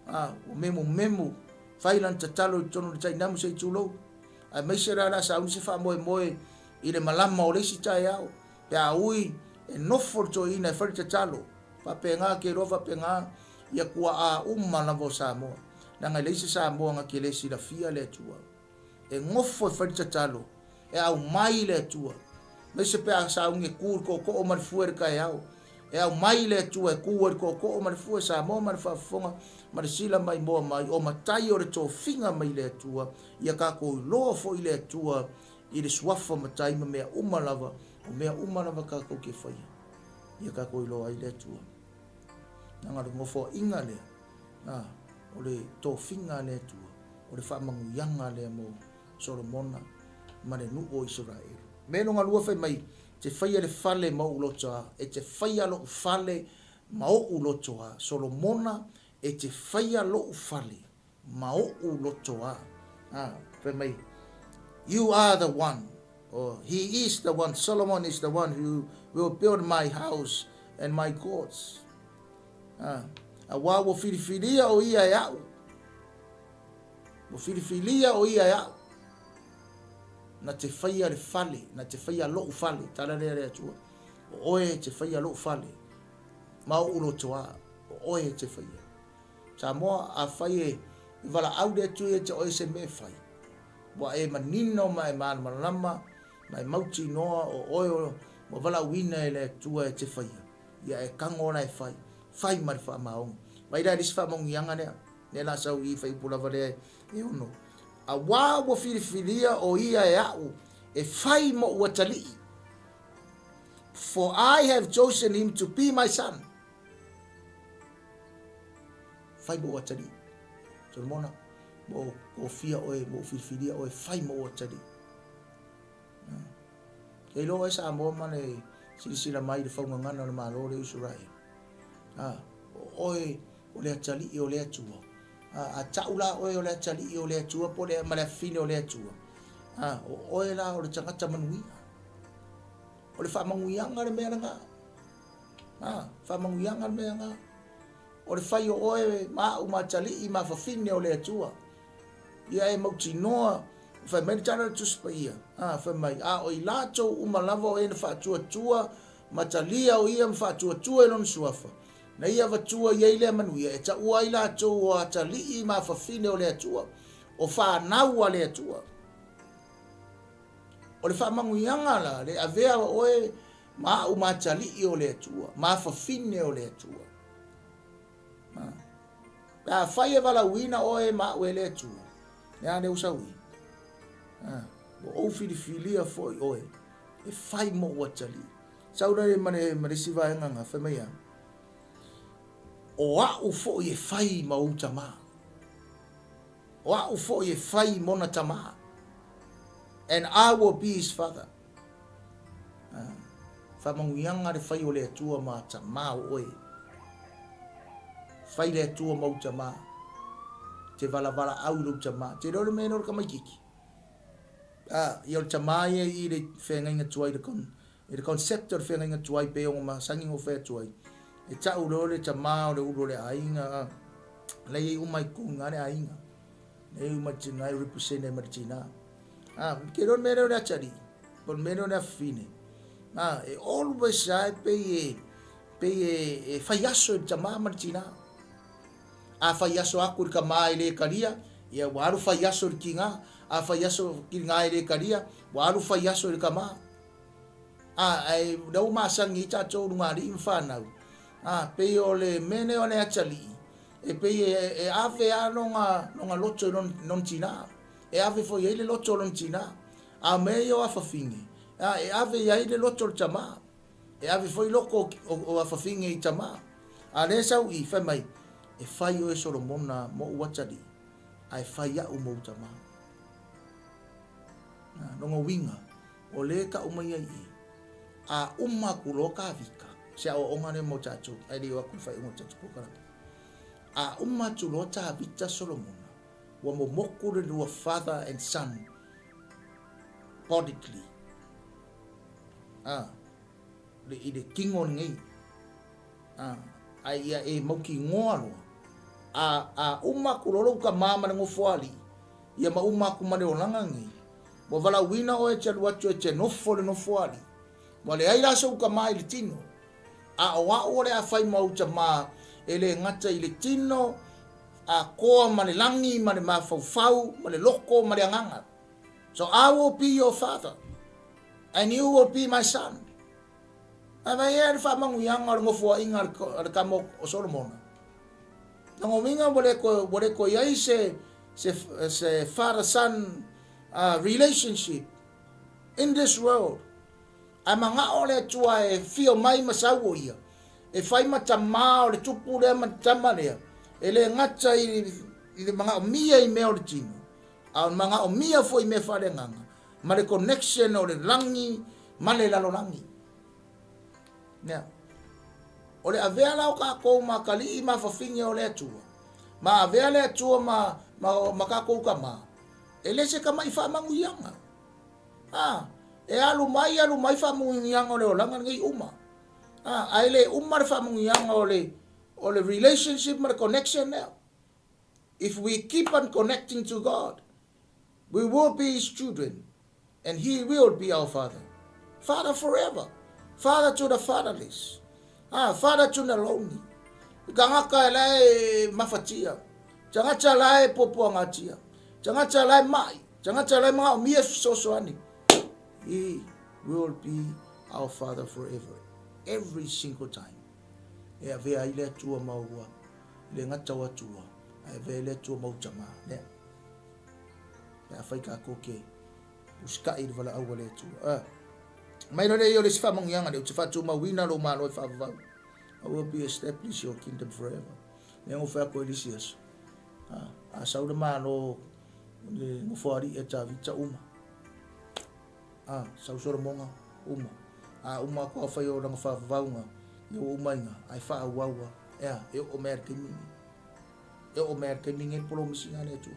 a, ua memumemu, fai lana tatalo i totonu o le tainamu se i tulou. Aemaise la o le a sauni se faamoemoe i le malama o le isi taeao, pe a ui e nofo le toeaina e fai le tatalo. Faapena ke iloa faapena ia tuaa uma lava o Samoa. Leaga e leai se Samoa na te le silafia le Atua. E nofo e fai le tatalo, e aumai le Atua. Aemaise pe a sauni e tu i le tootoo ma le fue i le taeao. E aumai le Atua e tu ai le tootoo ma le fue, Samoa ma le faafofoga ma le sila maimoa mai, o matai o le tofiga mai le Atua, ia tatou iloa foi le Atua i le suafa matai ma mea uma lava, o mea uma lava tatou te faia, ia tatou iloa ai le Atua. Leaga o le nofoaiga lea, a, o le tofiga a le Atua, o le faamanuiaga lea mo Solomona ma le nuu o Isaraelu. Mea lona lua fai mai, te faia le fale ma ou loto a, e te faia lou fale ma ou loto a. Solomona, e te faia lou fale ma ou loto a. A, fai mai, you are the one, or he is the one, Solomon is the one who will build my house and my courts. A, auā ua filifilia o ia e a'u. Ua filifilia o ia e a'u. Na te faia le fale, na te faia lo'u fale, tala lea le Atua. O oe e te faia lo'u fale, ma o'u lotoā, o oe e te faia. Samoa, afai e valaau le Atua ia te oe se mea e fai, ua e manino ma e malamalama ma e mautinoa o oe ua valaauina e le Atua e te faia, ia e tago la e fai, fai ma le faamaoni. Vaai la i le isi faamaoniaga lea, lea la sau i fuaiupu lava lea e 6. Auā ua filifilia o ia e a'u e fai mo'u atalii, For I have chosen him to be my son. Fai mo atalii. Solomona, ua ou kofia oe, ua ou filifilia oe, fai mo ou atalii. Kei iloa oe Samoa ma le silasila mai i le faugagana o le Malo lea o Isaraelu. A, o oe o le atalii o le Atua. A, a tau la oe o le atalii o le Atua po le ma le afafine o le Atua. A, o oe la o le tagata manuia. O le faamanuiaga le mea lena. A, faamanuiaga le mea lena. O le fai o oe ma au ma atalii ma afafine o le Atua. Ia e mautinoa, fai mai le tala a le Tusi Paia, a, fai mai, a o i latou uma lava o e na faatuatua ma talia o ia ma faatuatua i lona suafa, na ia avatua i ai lea manuia, e taua ai latou o atalii ma afafine o le Atua, o fanau a le Atua. O le faamanuiaga la, le avea o oe ma au ma atalii o le Atua, ma afafine o le Atua. Pe afai e valaauina oe ma au e le Atua, le a lea ua sau i? Ua ou filifilia foi oe e fai mo ou atalii. Sau lea ma le, ma le isi vaega nga, fai mai a, o au foi e fai ma ou tamā. O au foi e fai mona tamā. And I will be his father. Faamanuiaga le fai o le Atua ma tamā o oe. Fai le Atua ma ou tamā. Te valavalaau i lou tamā. Te iloa le mea lea o le tamaititi. A, ia o le tamā ia i le feagaiga tuai i le con, i le concept o le feagaiga tuai pei ona masani ona ou fai atu ai. E tau loa le tamā o le ulu o le aiga, a, la e i ai uma i totonu i ina le aiga. La e i ai uma le tina e represent ai ma le tina. A, ke iloa le mea lea o le atalii, po o le mea lea o le afafine. A, e always lava e pei e, pei e, e fai aso i le tamā ma le tinā. A fai aso aku i le tamā e le talia, ia ua alu fai aso i le tinā. A fai aso tinā e le talia, ua alu fai aso i le tamā. A, ae lea ua masani ai tatou lugalii ma fanau. A, pei o le mea lea o le atalii, e pei e, e ave lava lona, lona loto i lona, lona tinā. E ave foi i ai le loto o lona tinā. A o mea ia o afafine, a, e ave i ai le loto o le tamā. E ave foi loko o, o afafine i tamā. A lea e sau i, fai mai, E fai oe Solomona moʻu atalii, a e fai aʻu mou tamā. A, lona uiga, o lea e taʻu mai ai i, a uma aku loa Tavita, se aoaoga lea mo tatou, ae le i o atu i le faaiuga o le tatou polokalame. A uma atu loa Tavita Solomona, Ua momoku le lua father and son bodily. Ah, le, i le tino lenei. Ah, ai ia e mautinoa loa. A, a uma atu loa lou tamā ma le nofoalii, ia ma uma atu ma le olaga lenei, ua valaauina oe e te alu atu e te nofo i le nofoalii. Ua leai la sou tamā i le tino. A o au o le a fai ma ou tamā, e le gata i le tino, atoa ma le lagi ma le mafaufau ma le loto ma le agaga. So I will be your father and you will be my son. Ae vaai ea le faamanuiaga o le nofoaiga a le tama o Solomona. Lona uiga ua le toe, ua le toe i ai se, se, se father son uh, relationship in this world. Ae manao le Atua e fio mai ma sau o ia, e fai ma tamā o le tupu lea ma le tama lea, e le gata i, i le manaomia i mea o le tino, a o le manaomia foi i mea faaleagaga, ma le connection o le lagi ma le lalolagi. Nea. O le avea la o tatou ma atalii ma afafine o le Atua, ma avea le Atua ma, ma, ma tatou tamā, e le se tama'i faamanuiaga. A, e alu mai alu mai faamanuiaga o le olaga lenei uma. A, ae le uma le faamanuiaga o le, o le relationship ma le connection lea. If we keep on connecting to God, we will be His children and He will be our Father. Father forever. Father to the fatherless. Ah, father to the lonely. Tagata e la e mafatia. Tagata la e puapuagatia. Tagata la e mai. Tagata la e manaomia e fesoasoani. He will be our father forever. Every single time. E avea ai le Atua ma ua le gata o Atua, ae avea ai le Atua ma ou tamā. Lea. Pe afai tatou te usitaʻi i le valaau a le Atua. Ah. Mai loa lea ia o le isi faamanuiaga lea, ou te faatumauina lou Malo e faavavau. I will be establish your kingdom forever. Lea na ou fai atu ai i le isi aso, a sau le Malo le nofoalii a Tavita uma. A, sau Solomona, uma. A uma atu a fai o lana faavavauga, ia ua uma ai ina, ae faaauau lava. E a? E oo mai lava i le taimi lenei. E oo mai lava i le taimi lenei le polomisi a le Atua.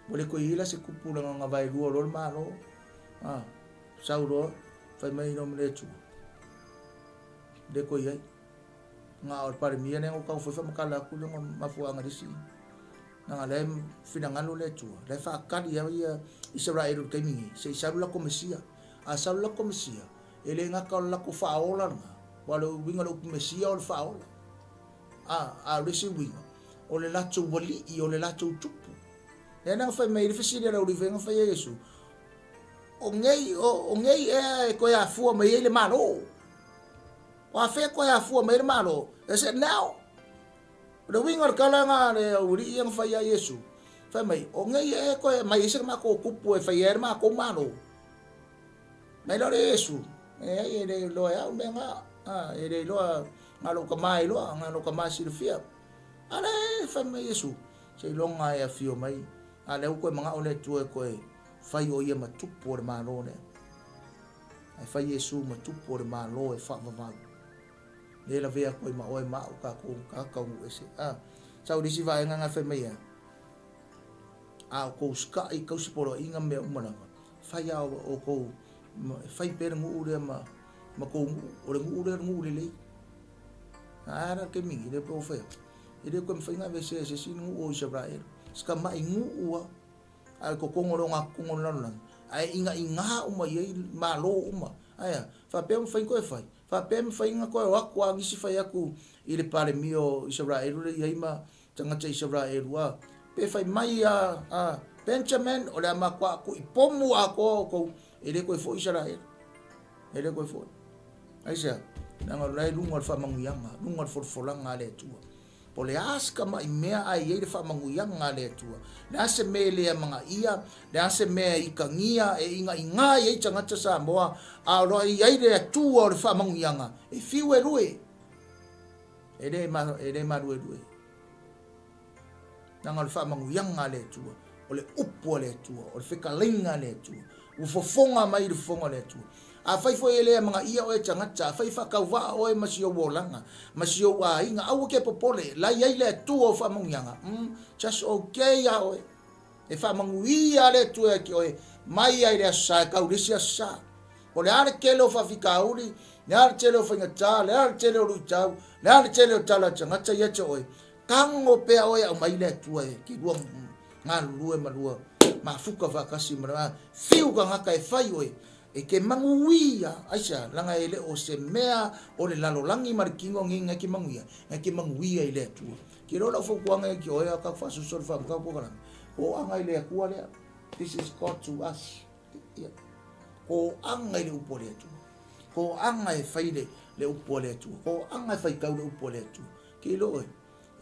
Ua le toe i ai la se tupu leaga na vaelua loa le Malo. A, sau loa, fai mai loa ma le Atua, le toe i ai. Na o le Palemia lea na ou tau foi faamatala atu le mafuaaga i le isi. Leaga lea e finagalo le Atua, la e faatali lava ia Isaraelu i le taimi nei, se i sau le latou Mesia. A sau le latou Mesia, e le gata o le latou faaola lena, aua o le uiga o le upu Mesia o le faaola. A, a o le isi uiga, o le latou alii, o le latou tupu. Lea na fai mai ai le fesili a le aualii na fai ai Iesu, o nei, o, o nei ea e toe afua mai ai le Malo? O afea e toe afua mai ai le Malo? Is it now? O le uiga o le tala na a le aualii ia na fai ia Iesu, fai mai, o nei ea e toe aumai ai se matou tupu e fai ai le matou Malo? Mai lea o le Iesu, leai e le iloa e au mea na, a, e le iloa, na o lou tama e iloa, na o lou tama e silafia. A lea e fai mai Iesu, seiloga e afio mai, a lea ua toe manao le Atua e toe fai o ia ma tupu o le Malo lea. Ae fai Iesu ma tupu o le Malo e faavavau. Lea e lavea atu ai ma oe ma au tatou tagata o nuu ese. A, sau le isi vaega na fai mai a, a outou usikai, tausi poloaiga ma mea uma lava, fai a outou, fai pea le nuu lea ma, ma tou nuu, o le nuu lea o le nuu lelei. A la le taimi nei, lea pei ua fai atu, e le toe mafai ona aveesea e se isi nuu o Isaraelu. Si tamai nuu lava, a o totonu o le ogatotonu o le lalolagi, ae inaina uma i ai malo uma. Ae a? Faapea e mafai ona toe fai? Faapea e mafai ona toe o atu lava nisi fai atu i le Palemia o Isaraelu lea e i ai ma tagata Isaraelu, a, pe fai mai a, a, Benjamin, o le a matua tuipomu atoa outou, e le toe foi Isaraelu. E le toe foi. Aisea? Leaga o la e luga o le faamanuiaga, luga o le folafolaga a le Atua. Po o le a se tamai mea ae i ai le faamanuiaga a le Atua, le a se mea e le amanaia, le a se mea e ikagia, e igaigā i ai tagata Samoa, a o lo o i ai le Atua o le faamanuiaga, e fiu e lue, e le, e le maluelue. Leaga o le faamanuiaga a le Atua, o le upu a le Atua, o le fetalaiga a le Atua, ua fofoga mai i le fofoga o le Atua. Afai foi e le amanaia oe e tagata, afai e faatauvaa oe ma si ou olaga, ma si ou aiga, aua ke popole, la i ai le Atua o faamanuiaga. Just okay ia oe. E faamanuia le Atua ia te oe, mai ai le aso sa e tau i le isi aso sa. Po o le a le tele o faafitauli, le a le tele o faigata, le a le tele o luitau, le a le tele o tala a tagata ia te oe, Tago pea oe aumai le Atua e ke lua galulue ma lua mafuka faatasi ma le fiu tagata e fai oe e ke manuia. Aisea? Leaga e le o se mea o le lalolagi ma le kino nei na e ke manuia, na e ke manuia i le Atua. Ke iloa lau fautuaga ia ki oe a kau faasoso le faamatau polokalame, o aga i le Atua lea. This is God to us. Ia. Ko aga i le upu a le Atua. Ko aga e fai le upu a le Atua. Ko aga e faitau le upu a le Atua. Ke iloa oe,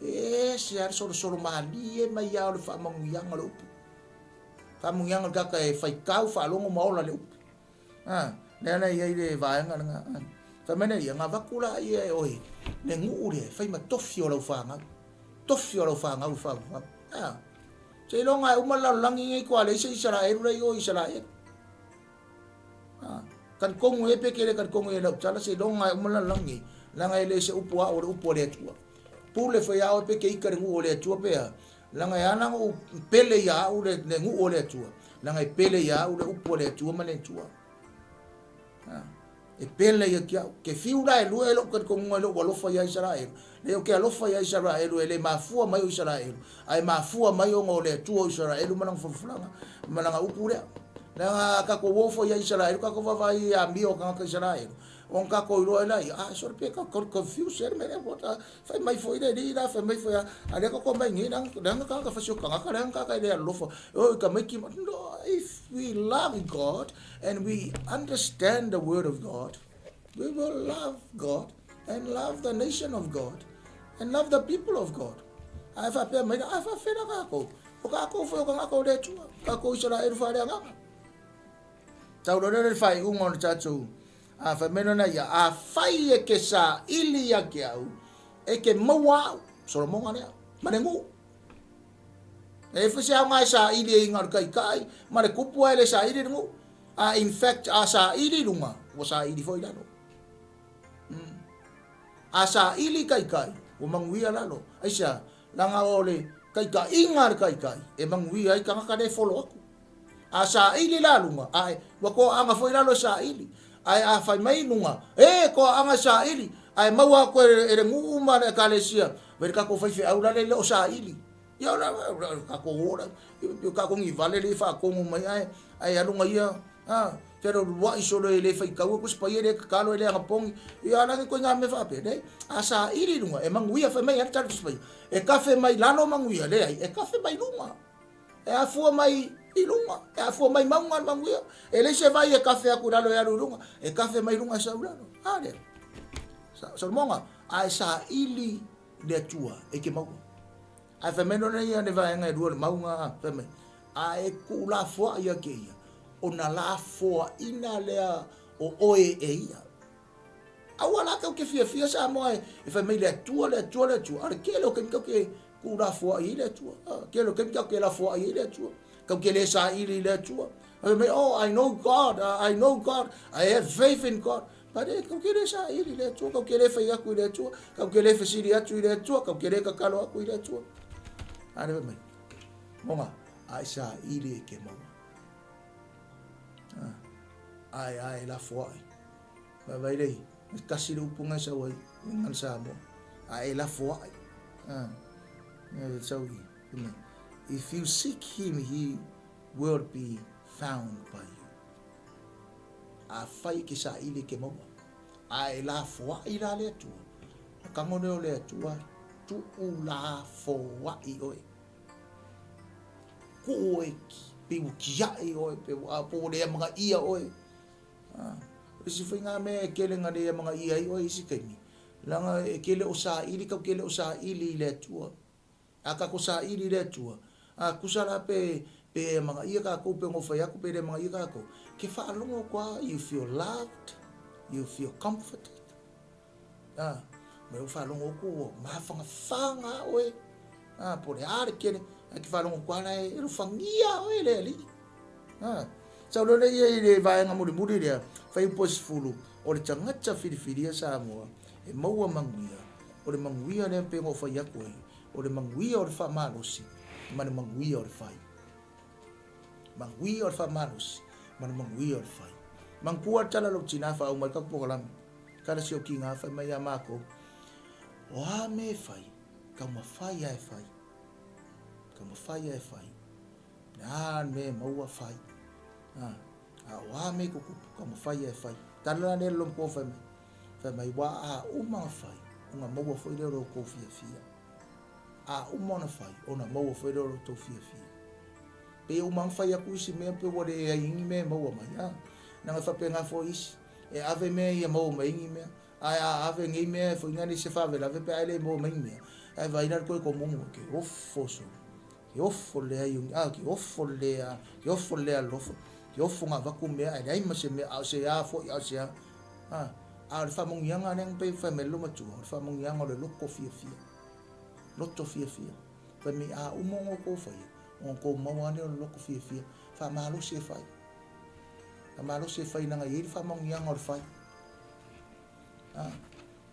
e ese lava le solosolo malie mai lava o le faamanuiaga o le upu. Faamanuiaga o le tagata e faitau, faalogo ma ola le upu. A, lea la e i ai le vaega lena. A, fai mai lea ia, na avatu laia e oe le nuu lea e fai ma tofi o lau fanau. Tofi o lau fanau e faavavau. A, seiloga e uma le lalolagi nei toa leai se Isaraelu la i o i Isaraelu. Talitonu e pe ke le talitonu i lau tala seiloga e uma le lalolagi nei, leaga e le se upu a au o le upu a le Atua. Pule foi ia oe pe ke ika le nuu o le Atua pe a, leaga e ala ona ou pele ia au le nuu o le Atua, leaga e pele ia au le upu a le Atua ma le Atua. E pele ia ki au. Ke fiu la e lua e lou talitonuga i lou alofa ia Isaraelu. Leai ou te alofa ia Isaraelu e le mafua mai o Isaraelu, ae mafua mai ona o le Atua o Isaraelu ma lana folafolaga ma lana upu lea. Leaga a tatou o foi ia Isaraelu, tatou vaavaai i amio a tagata Isaraelu, ona tatou iloa ai laia, ah, sole pe confuse ea le mea lea, fai mai foi le alii la, fai mai foi a, a lea tatou omai nei, leaga tagata fasi o tagata, leaga tagata e le alolofa, e o i tamaiti, no, if we love God and we understand the word of God, we will love God and love the nation of God and love the people of God. Ae faapea mai, a faafela kākou. O kākou foi o tagata o le Atua, kākou Isaraelu faaleagaga. Tau loa lea le faaiuga o le tatou A fai mai lona ia, Afai e ke saili ia ke au, e ke maua au. Solomoga lea, ma le nuu. E leai foi se aoga e saili ai na o le taitai ma le kupu ae le saili le nuu. A in fact a saili i luga, ua saili foi i lalo. A saili taitai, ua manuia lalo. Aisea? Leaga o le taitaiga a le taitai e manuia ai tagata lea e follow atu. A saili la luga, ae ua toaaga foi lalo e saili. Ae a fai mai luga, e toaaga e saili, ae maua atu e le nuu ma le ekalesia, vai le tatou faifeau la le le o saili. Ia o le tatou o la, o tatou ni vale le faatonu mai ae ae alu ia a fealualuai solo e le faitau atu se paia le tatalo e le anapogi. Ia ala ni ituaiga mea faapea, leai. A saili i luga, e manuia fai mai a le tala Tusi Paia. E kafe mai lalo manuia, leai, e kafe mai luga. E afua mai i luga, e afua mai mauga le manuia. E leai se vai e kafe atu i lalo e alu i luga, e kafe mai luga e sau i lalo. A lea. Solomoga, a e saili le Atua e ke maua. Ae fai mai lona ia le vaega e lua le mauga, fai mai, a e tuulafoai ia ke ia, ona lafoaina lea o oe e ia. Aua la kau ke fiafia Samoa e fai mai le Atua, le Atua, le Atua. A o le tele o taimi kau ke tuulafoai ai le Atua. Tele o taimi kau ke lafoai ai le Atua. Kau ke le saili i le Atua. Fai mai, oh, I know God, I know God, I have faith in God. But e, kau ke le saili i le Atua, kau ke le fai atu i le Atua, kau ke le fesili atu i le Atua, kau ke le tatalo atu i le Atua. A le fai mai, monga, a e saili e ke maua. Ae, ae, lafoai. Vaavaai lei, e tasi le upu na e sau ai, i gagana Samoa, a e lafoai. Ah, e sau i, if you seek him, he will be found by you. Afai ke saili ke maua, a e lafoai la le Atua, na kago lea o le Atua, tuu lafoai oe. Kuu oe, pe ua kiai oe, pe ua, po ua le amanaia oe. O isi foi ngā mea e kele nga le amanaia ai oe i isi taimi, leaga e ke le o saili, kau ke le o saili i le Atua. A kako saili i le Atua, a kusa la pe, pe amanaia kakou, pe gofai atu, pe le amanaia kakou, ke faalogo atu a, you feel loved, you feel comforted. A, me ua faalogo atu ua mafangafaga a oe, a, po o le a le kele, ae ke faalogo atu a la e alofagia oe e le Alii. A, sau loa lea ia i le vaega mulimuli lea, fuaiupu e 10, o le tagata filifilia Samoa e maua manuia, o le manuia lea pei ona ou fai atu ai, o le manuia o le faamalosi ma le manuia o le fai. Manuia o le faamalosi ma le manuia o le fai. Manatua le tala a lou tina faauma ai le tatou polokalame. Tala si ou tiga fai mai ia matou, o a mea e fai, taumafai lava e fai. Taumafai lava e fai. Le a le mea e maua fai. A, a o a mea e tutupu, taumafai lava e fai. Tala la lea le lompo fai mai. Fai mai, ua a uma ona fai, ona maua foi lea o lo outou fiafia. A uma ona fai, ona maua foi lea o lo outou fiafia. Pei uma ona fai atu isi mea, pei ua leai ni mea e maua mai. A, leaga e faapena foi isi. E ave mea ia maua mai ai ni mea. Ae a ave nei mea e foi nei se faalavelave pe a e le maua mai ni mea, ae vaai la le toe tomono, ke ofo sole. Ke ofo le leai o ni, a, ke ofo le le a, ke ofo le le alofa, ke ofo na avatu mea ae leai ma se mea, a o se a foi, a o se a. A, a o le faamanuiaga lea na pei ona fai mai le loomatua, o le faamanuiaga o le loto fiafia. Loto fiafia. Fai mai, a uma ona outou faia, ona outou maua lava lea o le loto fiafia. Faamalosi e fai. Faamalosi e fai leaga e i ai le faamanuiaga o le fai. A,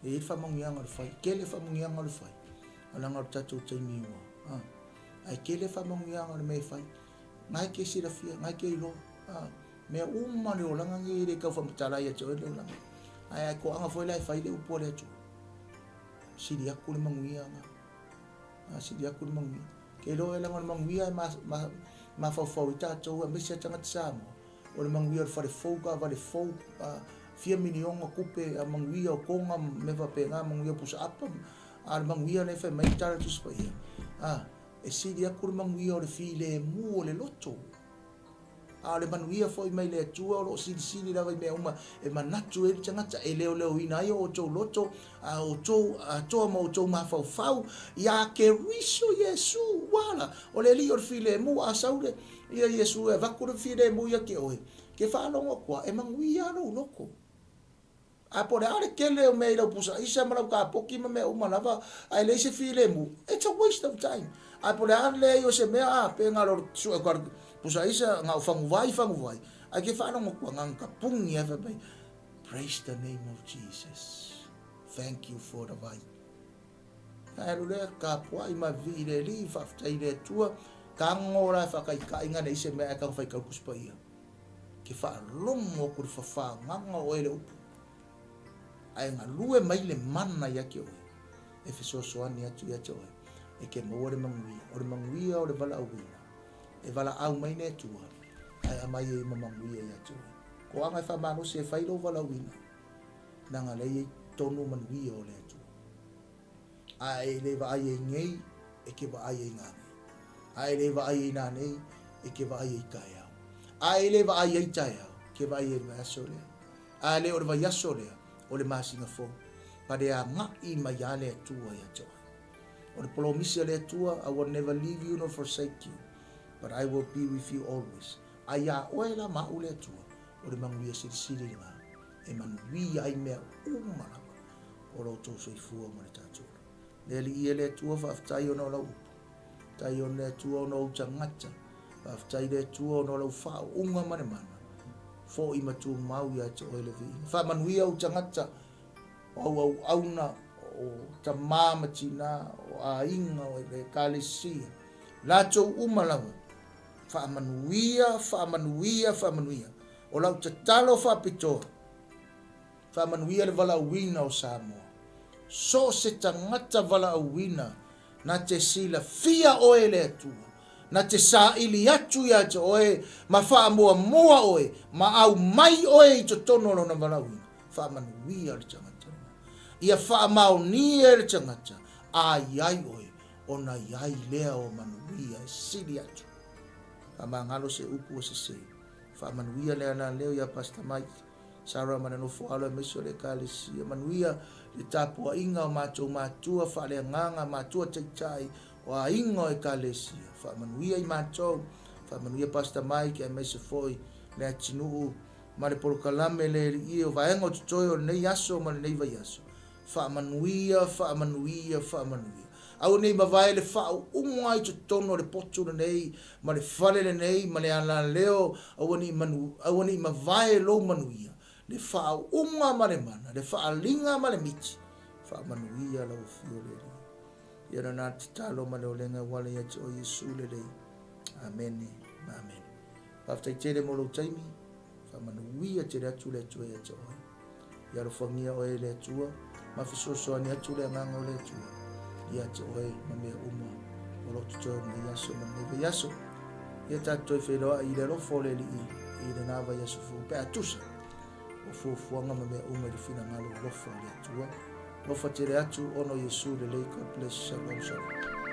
e i ai le faamanuiaga o le fai. Tele faamanuiaga o le fai, leaga o le tatou taimi ua, a, ae tele faamanuiaga o le mea e fai. Na e ke silafia, na e ke iloa. A, mea uma le olaga nei e le tau faamatala ia te oe le olaga. Ae ae toaga foi la e fai le upu a le Atua. Sili atu le manuia na. A, sili atu le manuia. Ke iloa e leaga o le manuia e ma, ma, mafaufau ai tatou aemaise a tagata Samoa. O le manuia o le fale fou, taavale fou, a, fia miliona tupe, a manuia o Toga ma mea faapena, manuia o pusaapa, a o le manuia lea e fai mai le tala a le Tusi Paia, a, e sili atu le manuia o le filemu o le loto. A o le manuia foi mai le Atua o lo o silisili lava i mea uma e manatu ai le tagata, e leoleoina ai o outou loto, a outou atoa ma outou mafaufau iā Keriso Iesu. Ua ala, o le Alii o le filemu, a sau le, ia Iesu e avatu le filemu ia te oe, ke faalogo atu a, e manuia lou loto. Ae po o le a le tele o mea i lau pusa aisa ma lau kapoki ma mea uma lava ae leai se filemu, it's a waste of time. Ae po o le a le leai o se mea, a, pe na o le sue atu lava o le pusa aisa, na o faguvai, faguvai, ae ke faalogo atu na ona tapuni lava fai mai, Praise the name of Jesus, thank you for the vai. Ae alu lea, tapuai ma vivii i le Alii, faafetai i le Atua, tago la e faataitai na leai se mea ae tago faitau Tusi Paia. Ke faalogo atu i le fafaagaga o oe le upu, ae galue mai le mana ia te oe, e fesoasoani atu ia te oe, e te maua le manuia. O le manuia o le valaauina, e valaau mai le Atua, ae aumai ai ma manuia ia te oe. Toaga e faamalosi e fai lou valaauina, leaga lea e i ai tonu manuia o le Atua. A e le vaai ai nei, e ke vaai ai nanei. A e le vaai ai nanei, e ke vaai ai taeao. A e le vaai ai taeao, ke vaai ai i le vaiaso lea. A le o le vaiaso lea, o le masina fou. Pale agai mai lava le Atua ia te oe. O le polomisi a le Atua, I will never leave you nor forsake you, but I will be with you always. A iā oe la ma au le Atua, o le manuia silisili lena, e manuia ai mea uma lava o lo outou soifua ma le tatou ola. Le Alii e le Atua, faafetai ona o lau upu. Faafetai ona le Atua ona o ou tagata. Faafetai le Atua ona o lau faauuga ma le mana. Foi ma tumau ia te oe le viiga. Faamanuia ou tagata, o au auauna, o tama ma tina, o aiga, o ekalesia, latou uma lava. Faamanuia, faamanuia, faamanuia. O lau tatalo faapitoa, Faamanuia le valaauina o Samoa. So o se tagata valaauina na te silafia oe e le Atua, na te saili atu ia te oe ma faamuamua oe ma aumai oe i totonu o lona valaauina, faamanuia le tagata lena. Ia faamaonia e le tagata a i ai oe, ona i ai lea o manuia e sili atu. Faamagalo se upu ua sese. Faamanuia le alaleo ia Pastor Mike. Sarah ma le nofo alo aemaise o le Ekalesia. Manuia le tapuaiga o matou matua faaleagaga, matua taitai o aiga o Ekalesia. Faamanuia i matou, faamanuia Pastor Mike aemaise foi le atinuu ma le polokalame le alii o vaega o totoe o lenei aso ma lenei vaiaso. Faamanuia, faamanuia, faamanuia. Aua nei mavae le faauuga i totonu o le potu lenei ma le fale lenei ma le alaleo, aua nei manu, aua nei mavae lou manuia, le faauuga ma le mana, le faaaliga ma le miti. Faamanuia lau Afio le Alii. Ia lena le tatalo ma le olega e uala ia te oe Iesu lelei. Amene ma amene. Faafetai tele mo lou taimi. Faamanuia tele atu le Atua ia te oe. Ia alofagia oe e le Atua, ma fesoasoani atu le Agaga o le Atua ia te oe ma mea uma o lo o totoe o lenei aso ma lenei vaiaso. Ia tatou toe feiloai i le alofa o le Alii i lena vaiaso fou pe a tusa o fuafuaga ma mea uma i le finagalo alofa o le Atua. Alofa tele atu ona o Iesu lelei. God bless. Shalom, shalom.